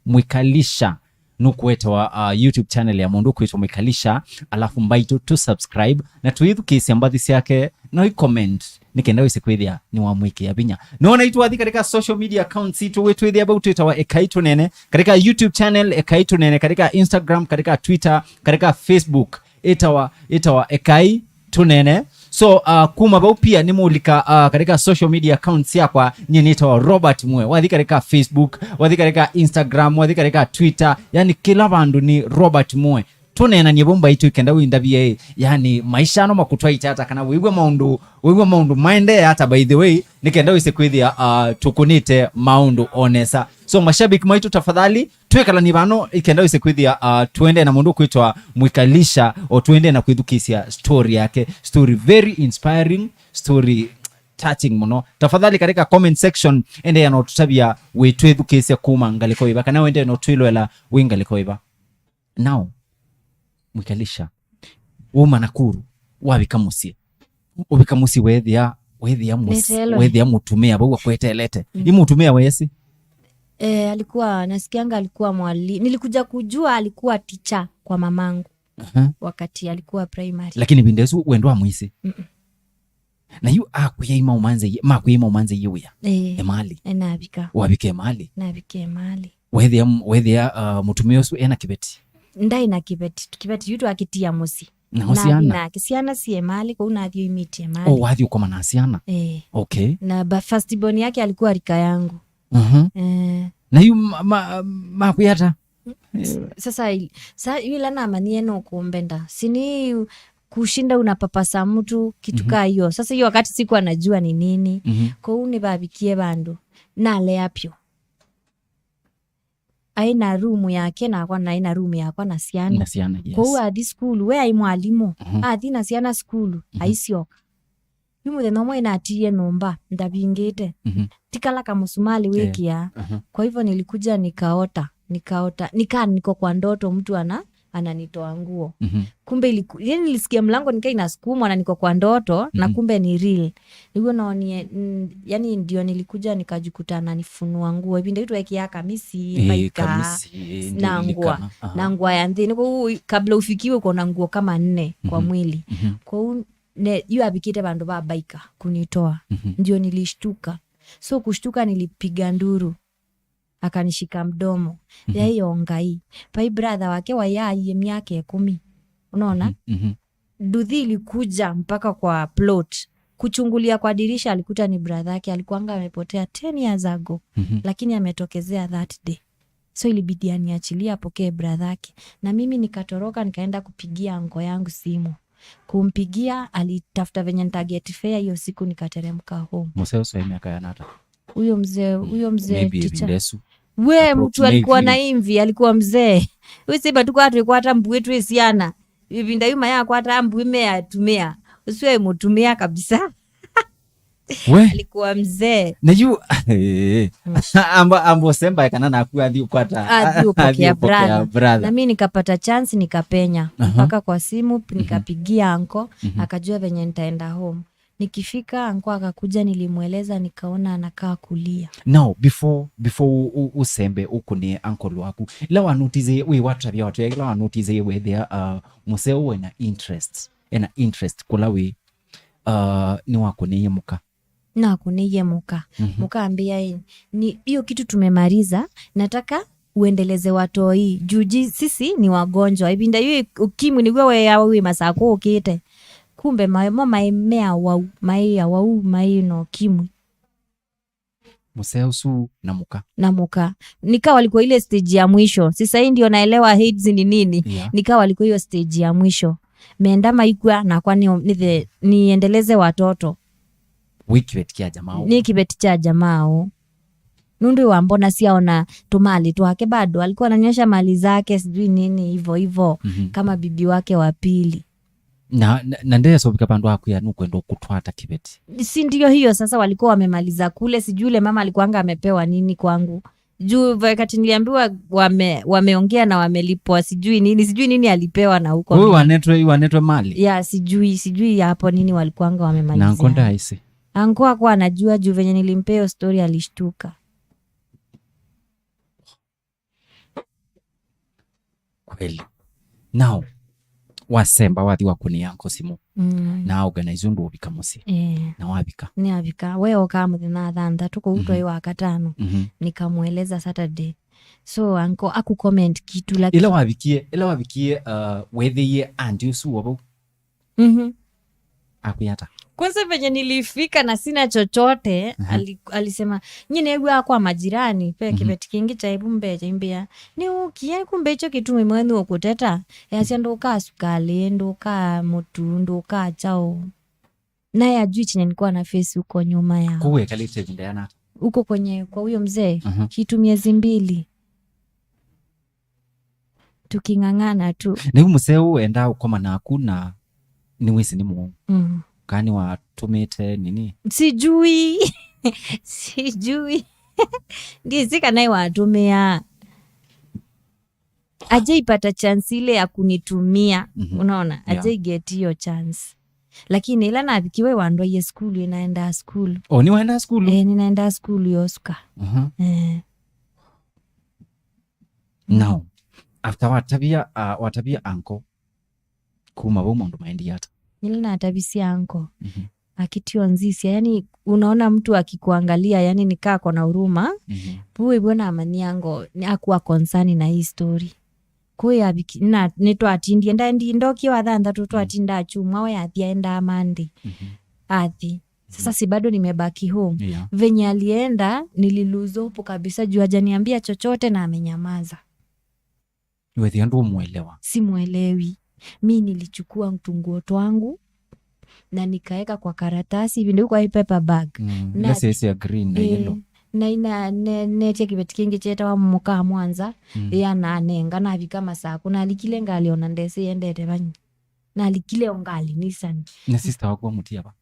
Mwikalisha. Nũkũetewa, uh, YouTube channel ya mũndũ kwĩtwa Mwikalisha. Alafu mbaitũ tũ subscribe. Na tũithukĩĩsya mbathi syake. Na ũ comment. Nĩ kenda wĩse kwĩthĩa nĩwamwĩkĩa vinya. No naitũ wathi katika social media accounts itũ, wĩtwĩthĩa vau twĩtawa Ekai Tũnene, katika YouTube channel Ekai Tũnene, katika Instagram, katika Twitter, katika Facebook, ĩtawa, ĩtawa Ekai Tũnene. So, uh, kuma vau pia nĩmũlika, uh, katika social media accounts yakwa, nyie nĩtawa Robert Mwe. Wathi katika Facebook, wathi katika Instagram, wathi katika Twitter, yani kĩla vandũ nĩ Robert Mwe. Tũneenanie vau mbaitũ ĩ kenda wĩndavye, yani, maisha ano makũtwaĩte ata, kana wĩw'a maũndũ, wĩw'a maũndũ maendee ata, by the way, nĩ kenda wĩse kwĩthĩa, uh, tũkũnĩte maũndũ o nesa. So, mashabiki maitũ, tafadhali, twĩkalanie vano ĩ kenda wĩse kwĩthĩa, uh, tũendee na mũndũ kwĩtwa Mwikalisha, o tũendee na kwĩthukĩĩsya story yake. Story very inspiring, story touching mũno. Tafadhali, katika comment section, endeea na ũtũtavya wĩtwĩthukĩĩsya kuma ngalĩko ĩva, kana wendee na ũtwĩloela wĩ ngalĩko ĩva. Now, Mwikalisha, wauma Nakuru, wavika mũsyĩ. Ũvika mũsyĩ weethĩa, weethĩa mũs-, Neteelwe. Weethĩa mũtumĩa vau akweteelete. Mm. Ĩ mũtumĩa weesĩ? Eh, alikuwa, nasikianga alikuwa mwali-, nilikuja kujua alikuwa teacher kwa mamangu Aha. wakati alikuwa primary. Lakini ĩvinda ĩsu we ndwamwĩsĩ. Mm-mm. Na yu akwĩa imaũmanzĩie, makwĩa imaũmanzĩie wĩa. Eh, Emali. eh, navika. Wavika Emali. Navika Emali. Weethĩa, weethĩa, uh, mũtumĩa ũsu ena kĩveti? Ndaĩ na kĩveti, kĩveti yu twakĩtia mũsyĩ. Na Nathi syana? Nake syana si Emali, kũu nathi oimĩtie Emali. Oh, wathi ũkoma na syana? Eh. Okay. Na ba-, first born yake alikuwa rika yangu. Mhm. Eh. Na yu ma-, ma-, makwĩa ata? Sasa il-, sa yu ĩla namanyie no kũmbenda. Sini kushinda unapapasa mtu kitu Mhm. kaa hiyo. Sasa hiyo wakati sikuwa najua ni nini. Mhm. Kũu nĩvavikie vandũ. Nalea pyo. Aĩ na room yake nakwa, naĩ na room yakwa na syana. Na syana, yes. Kũu athi sukulu, we aĩ mwalimũ. Mhm. Athi na syana sukulu, Mhm. aisyoka. Yu mũthenya ũmwe natiie nyũmba, ndavingĩte. Mhm. Tikala kamũsumalĩ Eh. wĩkĩa. Aha. Kwa hivyo nilikuja nikaota, nikaota, nikanikwa kwa ndoto mtu ana-, ananitoa nguo. Mhm. Kumbe iliku-, yani nilisikia mlango nikaa inasukumwa na niko kwa ndoto, na Mhm. kumbe ni real. Nĩw'o noonie, mm, yani ndio nilikuja nikajikuta ananifunua nguo. Ĩvinda yu tweekĩaa kamisi, Eh, baika, kamisi, eh, na ndio ngua, nikana. Aha. na ngua ya nthĩ. Nĩ kũu kabla ufikiwe uko na nguo kama nne kwa Mhm. mwili. Mhm. Kũu ne, yu avikĩte vandũ va baika kunitoa. Mhm. Ndio nilishtuka. So kushtuka nilipiga nduru. Akanishika mdomo. Mhm. Yaĩ o Ngai. Vai brother wake wayaaie myaka ĩkũmi. Unaona? Mhm. Mhm. Nduthi ilikuja mpaka kwa plot. Kuchungulia kwa dirisha alikuta ni brother yake. Alikuanga amepotea ten years ago. Mhm. Lakini ametokezea that day. So ilibidi aniachilie apokee brother yake. Na mimi nikatoroka, nikaenda kupigia anko yangu simu. Kumpigia, alitafuta venye nitaget fare hiyo siku, nikateremka home. Mũsee ũsu e myaka yana ata? Huyo mzee, huyo mzee maybe teacher. Ĩvinda ĩsu. We, mtu alikuwa na imvi, alikuwa mzee. We sema tu kwa tukwata mbuĩ twĩ syana. Ĩvinda yuma yakwata mbuĩ me atumĩa. Ũsu e mũtumĩa kabisa. We. Alikuwa mzee. Na yu, amba, amba ũsemba kana naku athi ũkwata, athi ũpokea brother. Na mi nikapata chance, nikapenya. Aha. Mpaka kwa simu, nikapigia anko, akajua venye nitaenda home. Nikifika, anko akakuja, nilimweleza, nikaona anakaa kulia. Now, before, before u-, u-, ũsembe ũkũnĩe uncle waku, ĩla wanotizĩie, wĩ watavya watu, ĩla wanotizĩie wethĩa, uh, mũseo wĩ na interest, ena interest kũla wĩ, uh, nĩwakũnĩie mũka? Nakũnĩie mũka. Mhm. Mũka ambĩa, "Ĩ, ni hiyo kitu tumemaliza, nataka uendeleze watoi. Juu ji-, sisi ni wagonjwa. Ĩvinda yu ũkimwi nĩw'o weawa wĩ Masakũ ũkĩte." Kumbe ma-, mo maĩ me awau, maĩ awau, maĩ na ũkimwi. Mũsee ũsu na mũka. Na mũka. Nika walikuwa ile stage ya mwisho. Sasa hii ndio naelewa AIDS ni nini. Yeah. Nika walikuwa hiyo stage ya mwisho. Menda maikwa nakwa ni, ni the, niendeleze watoto. Wĩ kĩveti kya jamaa ũũ. Nĩ kĩveti kya jamaa ũũ. Nũndũ wambona syaona tũmali twake bado. Alikuwa ananyosha mali zake, sijui nini, hivyo hivyo. Mhm. Kama bibi wake wa pili. Na, na, na ndesovika vandũ akwĩa nũkwenda kũtwata kĩveti. Si ndio hiyo sasa, walikuwa wamemaliza kule, sijui ule mama alikuwanga amepewa nini kwangu. Juu wakati niliambiwa wame-, wameongea na wamelipwa sijui nini, sijui nini alipewa na huko. Wewe wanetwe, wanetwe mali? Ya, sijui, sijui hapo nini walikuwanga wamemalizia. Na anko ndaisi? Anko hakuwa anajua juu venye nilimpea hiyo story alishtuka. Kweli. Now, wasemba wathi wakũnĩa anko simũ. Mm. Na organize ũndũ ũvika mũsyĩ. Eh. Na wavika. Nĩavika. We okaa mũthenya wa thanthatũ, kũu twaĩ wa katano. Mhm. Nikamweleza Saturday. So, anko aku comment kitu, lakini ĩla wavikie, ĩla wavikie, uh, wethĩie auntie ũsu wa vau? Mhm. Akwĩa ata? Kwanza venye nilifika na sina chochote, mhm, ali-, alisema, "Nyie nĩw'aa kwa majirani, ve, mhm, kĩveti kĩngĩ kya ĩvu mbee kyaimbĩa. Nĩũkie, kumbe icho kĩtumi mwenyu ũkũteta. Yasya ndũkaa sukalĩ, ndũkaa mũtu, ndũkaa chao." Naye ajui chenye nilikuwa na face huko nyuma yao. Kũu ekalĩte ĩvinda yana ata? Huko kwenye, kwa huyo mzee, mhm, kitu miezi mbili. Tuking'ang'ana tu. Na yu mũsee ũũ endaa ũkoma naku na nĩwĩsĩ nĩ mũu. Mm. Kana nĩwatũmĩte nini? Sijui. Sijui. Ndĩsĩ kana nĩwatũmĩa. Ajaipata chance ile ya kunitumia. Mhm. Unaona? Yeah. Ajaiget hiyo chance. Lakini ĩla navikiwe wandwaie sukulu, nĩnaendaa sukulu. Oh, nĩwaendaa sukulu? Eh, nĩnaendaa sukulu yosuka. Mhm. Eh. Now, after watavia, uh, watavia anko, kuma vau maũndũ maendie ata? Nĩla natavisye anko, mhm, akitio nzisya, yani, unaona mtu akikuangalia, yani, nikako na huruma, mhm, vu ĩvyo namanyia ngo, ni akuwa concern na hii story. Kũĩ aviki-, na, nĩtwatindie, ndaendi-, ndokie wa thanthatũ, twatinda achumwa, we athi aendaa Monday. Mhm. Athi. Sasa si bado nimebaki home. Yeah. Venye alienda, nililose hope kabisa, juu hajaniambia chochote na amenyamaza. Wethĩa ndũmwelewa. Simwelewi. Mi nilichukua tunguo twangu na nikaeka kwa karatasi hivi, ndio kwa hii paper bag. Mm, na ile size ya green na, eh, yellow. Na ina, ne-, netie kĩveti kĩngĩ kyetawa mũkaa mwanza, mm, ya nanenga, navika Masakũ, nalikile ngalĩ ona ndesĩ yendete vanyi. Nalikile o ngalĩ, Nissan. Na sister waku amũtia va?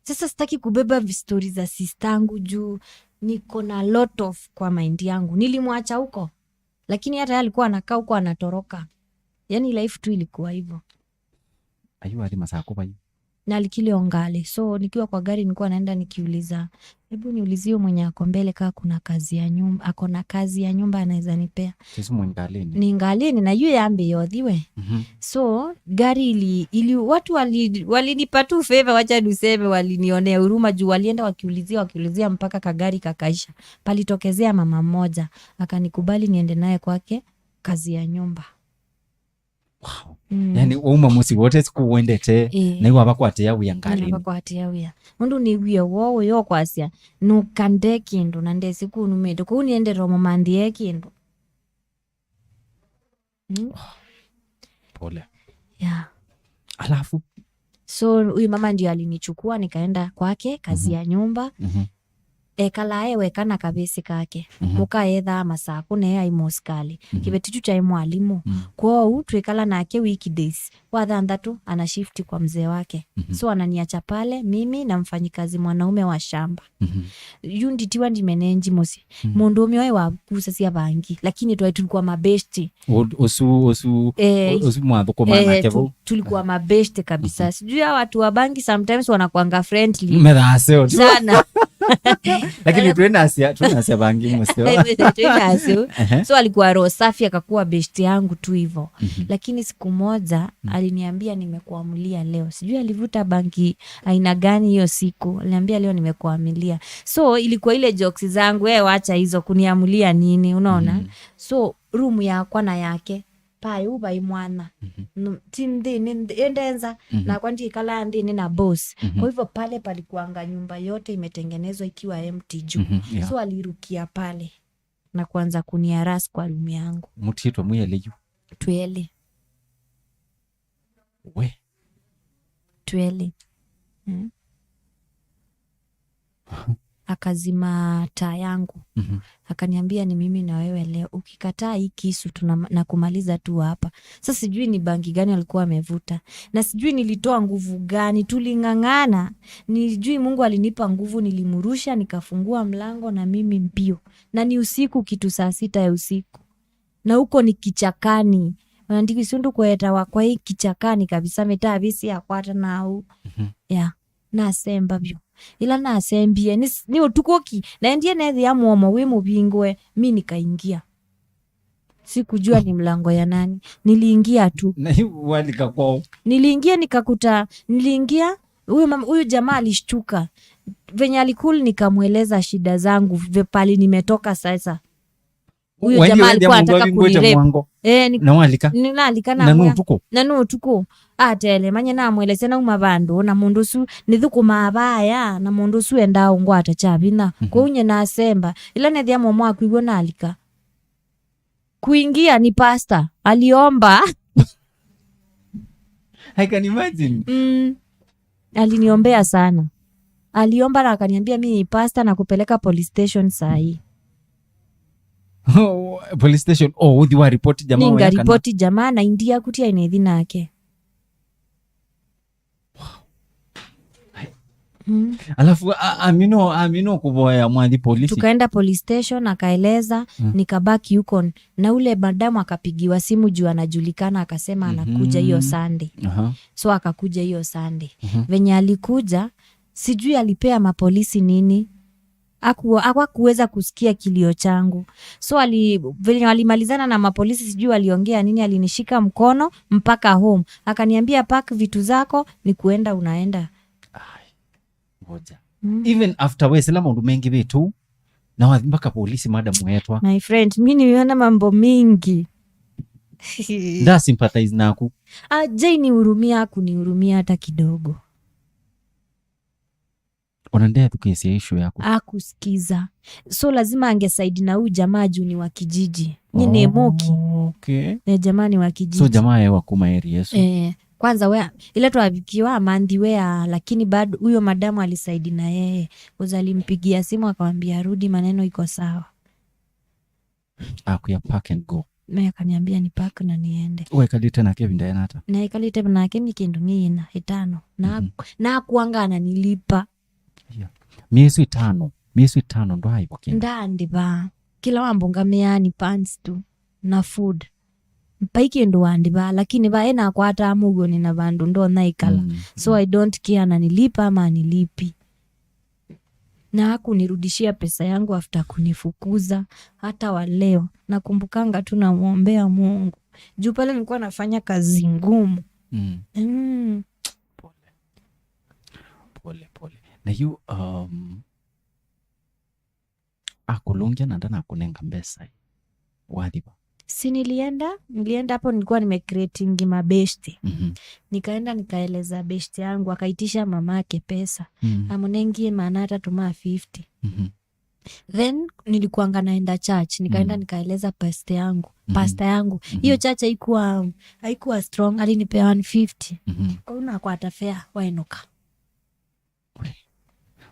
Sasa sitaki kubeba vi-, story za sister yangu juu niko na lot of kwa mind yangu. Nilimwacha huko. Lakini hata yeye alikuwa anakaa huko anatoroka. Yani life tu ilikuwa hivyo. Ayu athi Masakũ vai? Nalikile o ngalĩ. So nikiwa kwa gari nilikuwa naenda nikiuliza, "Hebu niulizie mwenye ako mbele kaa kuna kazi ya nyumba, ako na kazi ya nyumba anaweza nipea." Sisi mwe ngalĩnĩ. Ni ngalĩnĩ na yu yambĩ yothiwe. Mhm. So gari ili, ili watu wali-, walinipa tu favor, wacha niseme walinionea huruma juu walienda wakiulizia, wakiulizia mpaka kagari kakaisha. Palitokezea mama mmoja, akanikubali niende naye kwake kazi ya nyumba. Wow. Mm. Yani, wauma mũsyĩ wote siku wendete, ĩĩ, na iwa vakwatĩa wĩa ngalĩnĩ. Vakwatĩa wĩa. Nũndũ nĩwie woo ũyo kwasya, nũka nde kĩndũ na ndesĩ kũu numĩte. Kũu nĩendete mũmanthĩe kĩndũ. Mm. Pole. Yeah. Alafu? So huyu mama ndio alinichukua nikaenda kwake, kazi ya nyumba. Mhm. Ekalaa e weka na kavĩsĩ kake. Mhm. Mũka ethaa Masakũ, naye ai mũsikalĩ. Mhm. Kĩveti kyu kyaĩ mwalimũ. Mm. Kwoou twĩkala nake weekdays. Wa thanthatũ ana shift kwa mzee wake. Mhm. So ananiacha pale, mimi na mfanyikazi mwanaume wa shamba. Mhm. Yu nditiwa ndimenenji mũsyĩ. Mhm. Mũndũũme ũyũ wakusasya vangi, lakini twaĩ tulikuwa mabeshti. Ũ-, ũsu, ũsu, eh, ũ-, ũsu mwathũkũma eh, nake tu-, vau? Tulikuwa mabeshte kabisa. Mhm. Sijui hawa watu wa bangi sometimes wanakuanga friendly. Methaseo tu. Sana. Lakini twĩnasya, twĩnasya bangi mũseo. Twĩnasyo. Ehe. So alikuwa roho safi, akakuwa beshte yangu tu hivyo. Mhm. Lakini siku moja, mm, aliniambia, "Nimekuamulia leo." Sijui alivuta bangi aina gani hiyo siku. Aliniambia, "Leo nimekuamulia." So ilikuwa ile jokes zangu, "Eh, wacha hizo, kuniamulia nini?" Unaona? Mm. So room yakwa na yake, paĩ u vai mwana. Mhm. No, ti nthĩnĩ, nth-, ĩndenza, mhm, nakwa ndikalaa nthĩnĩ na boss. Mhm. Kwa hivyo pale palikuanga nyumba yote imetengenezwa ikiwa empty juu. Mhm, yeah. So alirukia pale na kuanza kuniaras kwa room yangu. Mũtiĩtwe mwĩ elĩ yu? Twĩ elĩ. We. Twĩ elĩ. Mm. Akazima taa yangu. Mhm. Akaniambia, "Ni mimi na wewe leo. Ukikataa hii kisu, tuna-, nakumaliza tu hapa." Sasa sijui ni bangi gani alikuwa amevuta. Na sijui nilitoa nguvu gani. Tuling'ang'ana. Nijui Mungu alinipa nguvu, nilimrusha, nikafungua mlango na mimi mbio. Na ni usiku kitu saa sita ya usiku. Na huko ni kichakani. Ona ndiku isu ndũkwetawa kwa hii kichakani kabisa, mĩtavĩsĩ yakwata nau. Mhm. Yeah. Nasemba vyũ. Ĩla nasembie, nĩ s-, nĩ ũtukũ ki. Naendie nethĩa mũomo wĩ mũvingũe, mi nikaingia. Sikujua ni mlango ya nani. Niliingia tu. Na hiyo walika kwao. Niliingia nikakuta, niliingia, huyu mam-, huyu jamaa alishtuka. Venye alikul nikamweleza shida zangu, ve-, pali nimetoka sasa. Huyu jamaa alikuwa anataka kunirape. Mũndũ avingũĩte mũrango. Eh, ni-, na walika? Nĩnalika na nĩ ũtukũ? Na nĩ ũtukũ. Atele, manye namwelesya nauma vandũ, na mũndũ ũsu nĩthũkũmaa vaya, na mũndũ ũsu endaa ũngwata kya vinya. Mhm. Kwoou nye nasemba. Ĩla nethĩa mũomo waku iw'o nalika. Kuingia ni pastor. Aliomba. I can imagine. Mm. Aliniombea sana. Aliomba na akaniambia, "Mi ni pastor na kupeleka police station saa hii." Oh, police station. Oh, ũthi wa report jamaa. Ninga wa yakana. Report jamaa na india kutia inaithi nake. Mm. Alafu, a-, amino, amino kuvoya mwathi polisi. Tukaenda police station, akaeleza, mm, nikabaki huko. Na ule madamu akapigiwa simu juu anajulikana, akasema anakuja hiyo, mhm, Sunday. Aha. So akakuja hiyo Sunday. Mhm. Venye alikuja, sijui alipea mapolisi nini. Haku-, hakuweza kusikia kilio changu. So ali-, venye walimalizana na mapolisi, sijui waliongea nini, alinishika mkono mpaka home. Akaniambia, "Pack vitu zako, ni kuenda unaenda." Ai, ngoja. Mm. Even after we, sila maũndũ mengĩ vitu, na wathi mpaka polisi, madam wetwa. My friend, mi nimeona mambo mingi. Nda sympathize naku. Ah, Jay, nihurumia, hakunihurumia hata kidogo. Ona ndethukĩĩsya issue yaku. Akusikiza. So lazima ange side na huu jamaa juu ni wa kijiji. Ni, ni Mũki. Okay. Eh, jamaa ni wa kijiji. So jamaa ewa kuma area ĩsu. Eh, kwanza we, ila twavikiwa amanthiwe ya, lakini bado huyo madamu alisaidi na yeye. Uza alimpigia simu akamwambia arudi, maneno iko sawa. Akwĩa, "Pack and go." Me akaniambia ni pack na niende. Wekalĩte nake ĩvinda yĩana ata? Naikalĩte nake nĩ kĩndũ mĩĩ ĩna, ĩtano. Na, mhm, nakuanga ananilipa. Yeah. Mĩĩ ĩsu ĩtano, mĩĩ ĩsu ĩtano ndwaaĩvwa kĩndũ? Ndaandĩvaa. Kĩla wambũngamĩaa ni pants tu na food. Vai kĩndũ wandĩvaa, lakini vaĩ nakwataa mũuo nĩ na vandũ ndonya ĩkala. Mm, so, mm, I don't care ananilipa ama anilipi. Na hakunirudishia pesa yangu after kunifukuza. Hata wa leo, nakumbukanga tu namwombea Mungu. Juu pale nilikuwa nafanya kazi ngumu. Mm. Mm. Pole. Pole, pole. Na yu, um, akũlũngya na ndanakũnenga mbesa ĩ, wathi va? Si nilienda, nilienda hapo, nilikuwa nimecreatingi mabeshte. Mhm. Nikaenda nikaeleza beshte yangu, akaitisha mamake pesa. Mhm. Amũnengie maana atatũ ma fifty. Mhm. Then nilikuanga naenda church, nikaenda, mhm, nikaeleza beshte yangu. Mhm. Pastor yangu. Mhm. Hiyo church haikuwa, haikuwa strong, alinipea one fifty. Mhm. Kwa hiyo nakwata fare, wainũka.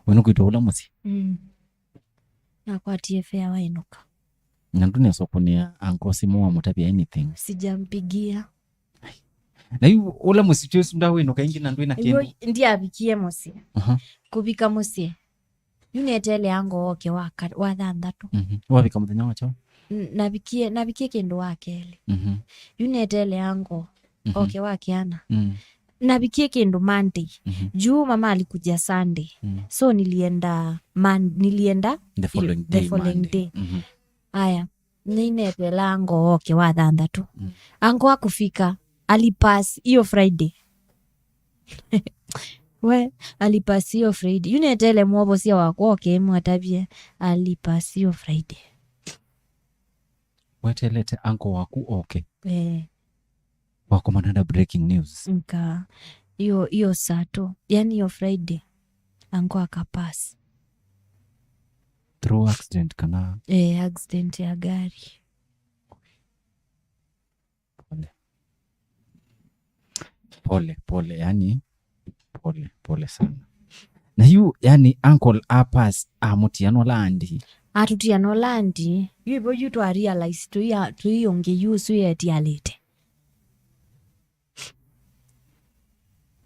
We nũkwĩtwa ũla mũsyĩ? Mm. Nakwatie fare, wainũka. Na ndũnesa kũnĩa uncle simũ wamũtavya anything? Sijampigia. Na yu ũla mũsyĩ ũsu ndawĩnũka ĩngĩ na ndwĩ na kĩndũ? Ndiavikie mũsyĩ. Aha. Kũvika mũsyĩ, yu neteele uncle oke wa ka-, wa thanthatũ. Mhm. Wavika mũthenya wa kyaũ? N-, navikie, navikie kĩndũ wa kelĩ. Mhm. Yu neteele uncle, mhm, oke wa kĩana. Mm. Navikie kĩndũ Monday. Mhm. Juu mama alikuja Sunday. Mm. So nilienda Mon-, nilienda the following the day, following Monday. Day. Mhm. Aya, nĩneteele uncle oke wa thanthatũ. Mm. Uncle akufika, alipass hiyo Friday. We, alipass hiyo Friday. Yu neteele mwovosia wakwa oke, mwatavye, alipass hiyo Friday. Weteelete uncle waku oke? Eh. Wakomana na breaking news? Nka. Hiyo, hiyo Sato. Yani hiyo Friday. Uncle akapass. Through accident kana? Eh, accident ya gari. Pole. Pole, pole, yani, pole, pole sana. Na yu, yani, uncle apass amũtia no landi? Atũtia no landi. Yu ivo yu twa realize tũi-, tũiũngĩ yu ũsu yetialĩte.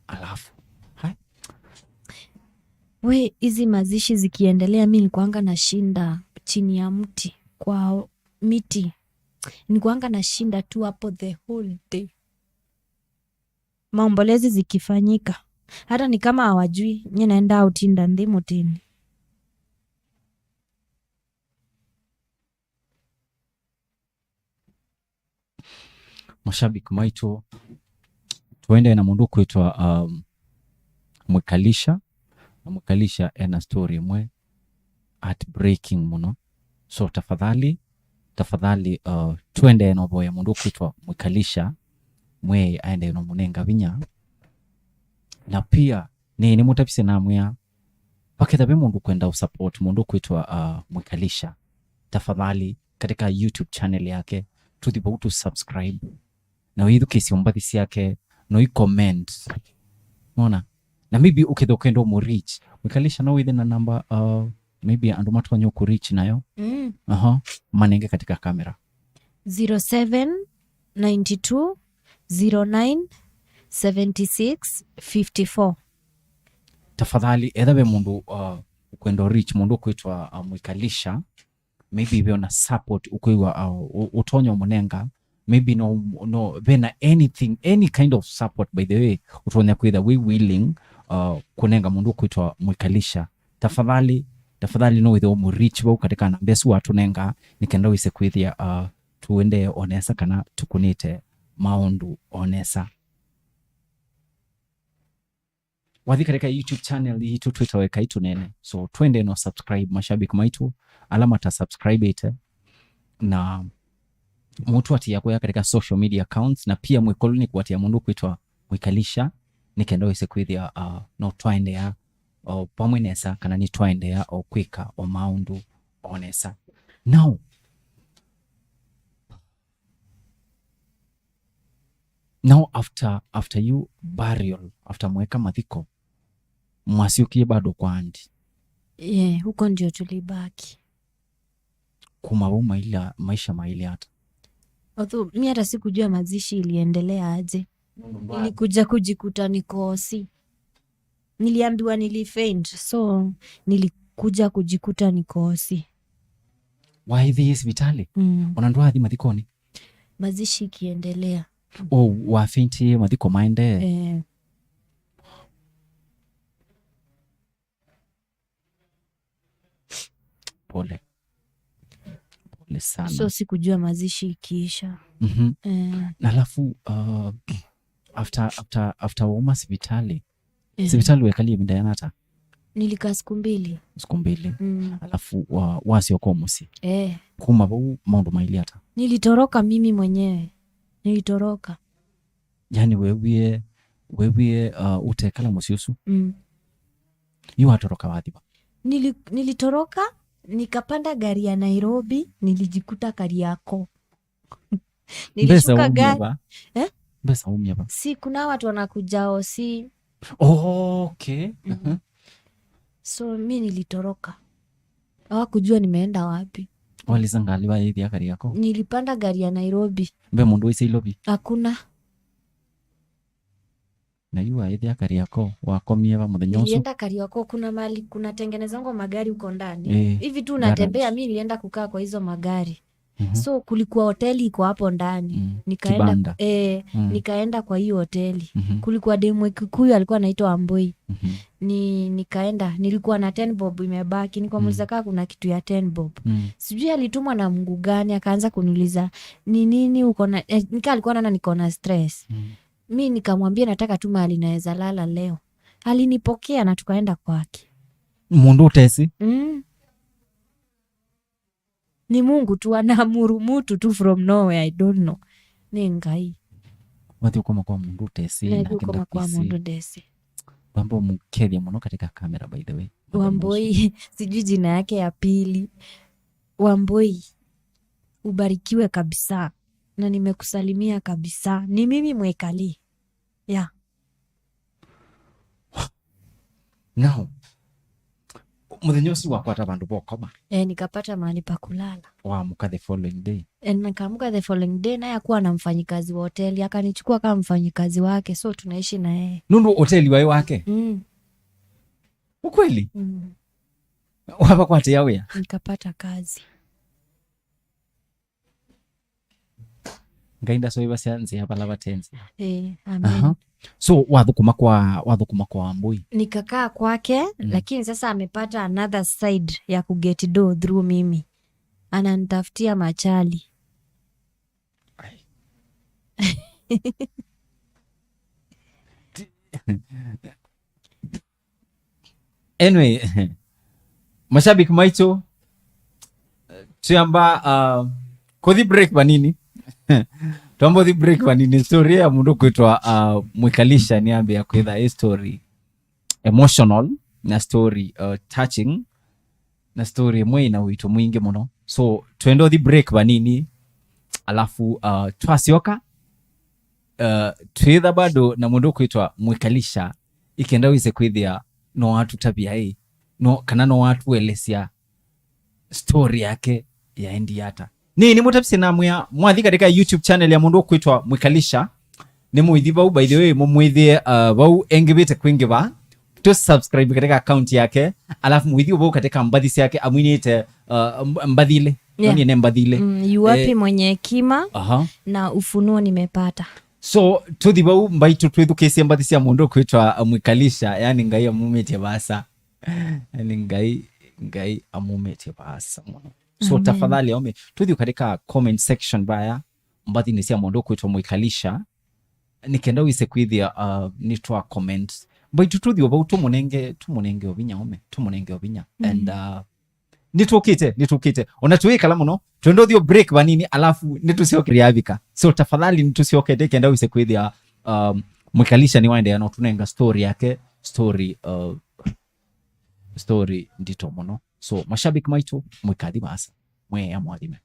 Alafu, hai. We, hizi mazishi zikiendelea, mi nikuanga na shinda chini ya mti kwa miti. Nikuanga na shinda tu hapo the whole day. Maombolezi zikifanyika. Hata ni kama hawajui, nye naenda utinda nthi mutini. Mashabiki maitũ, tũendee na mũndũ ũkwĩtwa, um, Mwikalisha. Na Mwikalisha ena story ĩmwe heartbreaking mũno. So tafadhali, tafadhali, uh, tũendee na ũvoya mũndũ ũkwĩtwa Mwikalisha, mwĩai aendee na mũnenga vinya. Na pia, nĩ, nĩmũtavisye namwĩa, vaketha ve mũndũ kwenda ũsupport mũndũ kwĩtwa, uh, Mwikalisha, tafadhali, katika YouTube channel yake, tũthi vau tũ subscribe, na wĩthukĩsye mbathi syake, no i comment. Mona? Na maybe ũketha ũkenda ũmũ reach. Mwikalisha no wĩthe na namba, uh, maybe andũ matonya kũ reach nayo. Mm. Aha, manenge katika camera. Zero seven nine two zero nine seven six fifty four. Tafadhali, etha ve mũndũ, uh, ũkwenda reach mũndũ kwĩtwa, uh, Mwikalisha, maybe ve ona support ũkwĩw'a, uh, ũ-, ũtonya ũmũnenga, maybe no, no, ve na anything, any kind of support, by the way, ũtonya kwĩtha wĩ willing, uh, kũnenga mũndũ kwĩtwa Mwikalisha. Tafadhali, tafadhali no wĩthe ũmũ reach vau katika namba ĩsu watũnenga, nĩ kenda wĩse kwĩthĩa, uh, tũendee o nesa kana tũkũnĩte maũndũ o nesa. Wathi katika YouTube channel yitũ twĩtawa Ekai Tũneene. So, twende no subscribe, mashabiki maitũ, ala mata subscribe ĩte. Na mũtũatĩĩa kũya katika social media accounts, na pia mwĩkũlũ nĩ kũatĩĩa mũndũ kwĩtwa Mwikalisha, nĩ kenda wĩse kwĩthĩa, uh, no twaendeea o vamwe nesa, kana nĩ twaendeea o kwĩka o maũndũ o nesa. Now, Now after, after you burial, after mweka mathiko, mwasyokie bado kwa andi? Yeah, huko ndio tulibaki. Kuma vau maila, maisha maile ata? Although, mi hata sikujua mazishi iliendelea aje. Nilikuja kujikuta niko O C. Niliambiwa nilifaint, so nilikuja kujikuta niko O C. Waĩthĩie sivitali? Mm. Ona ndwathi mathikoni? Mazishi ikiendelea. O, wafaintie mathiko maendee? Eh. Pole. Pole sana. So sikujua mazishi ikiisha. Mhm. Eh. Na alafu, uh, after, after, after wauma sivitali, eh, sivitali wekalie ĩvinda yĩana ata? Nilikaa siku mbili. Siku mbili. Mm. Alafu wa-, wasyoka o mũsyĩ. Eh. Kuma vau maũndũ mailye ata? Nilitoroka mimi mwenyewe. Nilitoroka. Yani wewie, wewie, uh, ũtekala mũsyĩ ũsu? Mm. Yu watoroka wathi va? Nili-, nilitoroka, nikapanda gari ya Nairobi, nilijikuta Kariakoo. Mbesa nilishuka umia gari. Va? Eh? Mbesa umia va? Si kuna watu wanakuja O C. Oh, okay. Mhm. So mi nilitoroka, hawakujua nimeenda wapi. Walisa ngali vaĩthya Kariakoo. Nilipanda gari ya Nairobi. Ve mũndũ wĩsĩ Ilovi? Hakuna. Na yu waĩthya Kariakoo, wakomie va mũthenya ũsu? Nilienda Kariakoo, kuna mali kunatengenezangwa magari huko ndani. Eh, Hivi tu garage. Natembea, mi nilienda kukaa kwa hizo magari. Mhm. So kulikuwa hoteli iko hapo ndani. Mm. Nikaenda Kibanda. Eh, Mm. Nikaenda kwa hiyo hoteli. Mhm. Kulikuwa demu wa Kikuyu alikuwa anaitwa Amboi. Mhm. Ni nikaenda, nilikuwa na ten bob imebaki, nikamuuliza Mm. Kaa kuna kitu ya ten bob. Mm. Sijui alitumwa na Mungu gani, akaanza kuniuliza ni nini uko na eh, nika alikuwa naona niko na stress. Mm. Mi nikamwambia nataka tu mahali naweza lala leo. Alinipokea na tukaenda kwake. Mũndũ ũtesĩ? Mm. Ni Mungu tu anaamuru mtu tu from nowhere, I don't know. Nĩ Ngai. Wathi ũkoma kwa mũndũ ũtesĩ, Nathi nake ũkoma kwa ndakwĩsĩ. Mũndũ ndesĩ. Wamba ũmũkethya mũno katika kamera, by the way. Wamboi, sijui jina yake ya pili. Wamboi, ubarikiwe kabisa. Na nimekusalimia kabisa. Ni mimi Mwikali. Yeah. Now, mũthenya ũsu wakwata vandũ vokoma? Eh, nikapata mahali pa kulala. Waamũka the following day? Eh, nikaamka the following day, naye akuwa na mfanyikazi wa hoteli, akanichukua kama mfanyikazi wake, so tunaishi na yeye. Nũndũ hoteli waĩ wake? Mm. Ukweli? Mm. Wavakwatĩa wĩa? Nikapata kazi. Ngai ndasũĩvasya nzĩa vala vate nzĩa. Eh, amen. Aha. So wathũkũma kwa, wathũkũma kwa Wambũi? Nikakaa kwake, lakini sasa amepata another side ya kuget dough through mimi. Ananitafutia machali. Anyway, mashabiki maitũ, twĩamba uh, kũthi break vanini. Twamba ũthi break vanini. Story ya mũndũ kwĩtwa uh, Mwikalisha nĩambĩa kwĩtha ĩ story emotional na story uh, touching na story ĩmwe ĩna ũito mwingĩ mũno. So twenda ũthi break vanini, alafu uh, twasyoka uh, twĩtha bado na mũndũ kwĩtwa Mwikalisha, ikenda wĩse kwĩthĩa no watũtavya ĩ no, kana no watũelesya story yake yaendie ata. Nĩ nĩmũtavisye namwĩa mwathi katika YouTube channel ya mũndũ ũkwĩtwa Mwikalisha, nĩmũithi vau, by the way, mũmwĩthĩe uh, vau engĩvĩte kwĩngĩva, tũ subscribe katika account yake, alafu mũithi vau katika mbathi syake amwinĩte uh, mb- mbathi ilĩ. Yeah. Nĩ mbathi ilĩ. Mm, yu wapi Eh, mwenye hekima aha. Na ufunuo nimepata. So tũthi vau mbaitũ twĩthukĩĩsye mbathi sya mũndũ ũkwĩtwa uh, Mwikalisha, yani Ngai amumĩtye vaasa. Yani Ngai, Ngai amumĩtye vaasa mũno. So Amen. Tafadhali aume tũthi katika comment section vaya mbathinĩ sya mũndũ ũkwĩtwa Mwikalisha, nĩkenda wĩse kwĩthĩa uh, nĩtwa comment. Mbaitũ tũthi o vau tũmũnenge, tũmũnenge o vinya aume, tũmũnenge o vinya. And uh, nĩtũkĩte, nĩtũkĩte. Ona tũikala mũno, twenda ũthi o break vanini, alafu nĩtũsyokere yavika. So tafadhali nĩtũsyokete kenda wĩse kwĩthĩa um, Mwikalisha nĩwaendeea no tũnenga story yake, story uh, story ndito mũno. So mashabiki maitũ, mwĩkathi vaasa, mwĩea mwathime.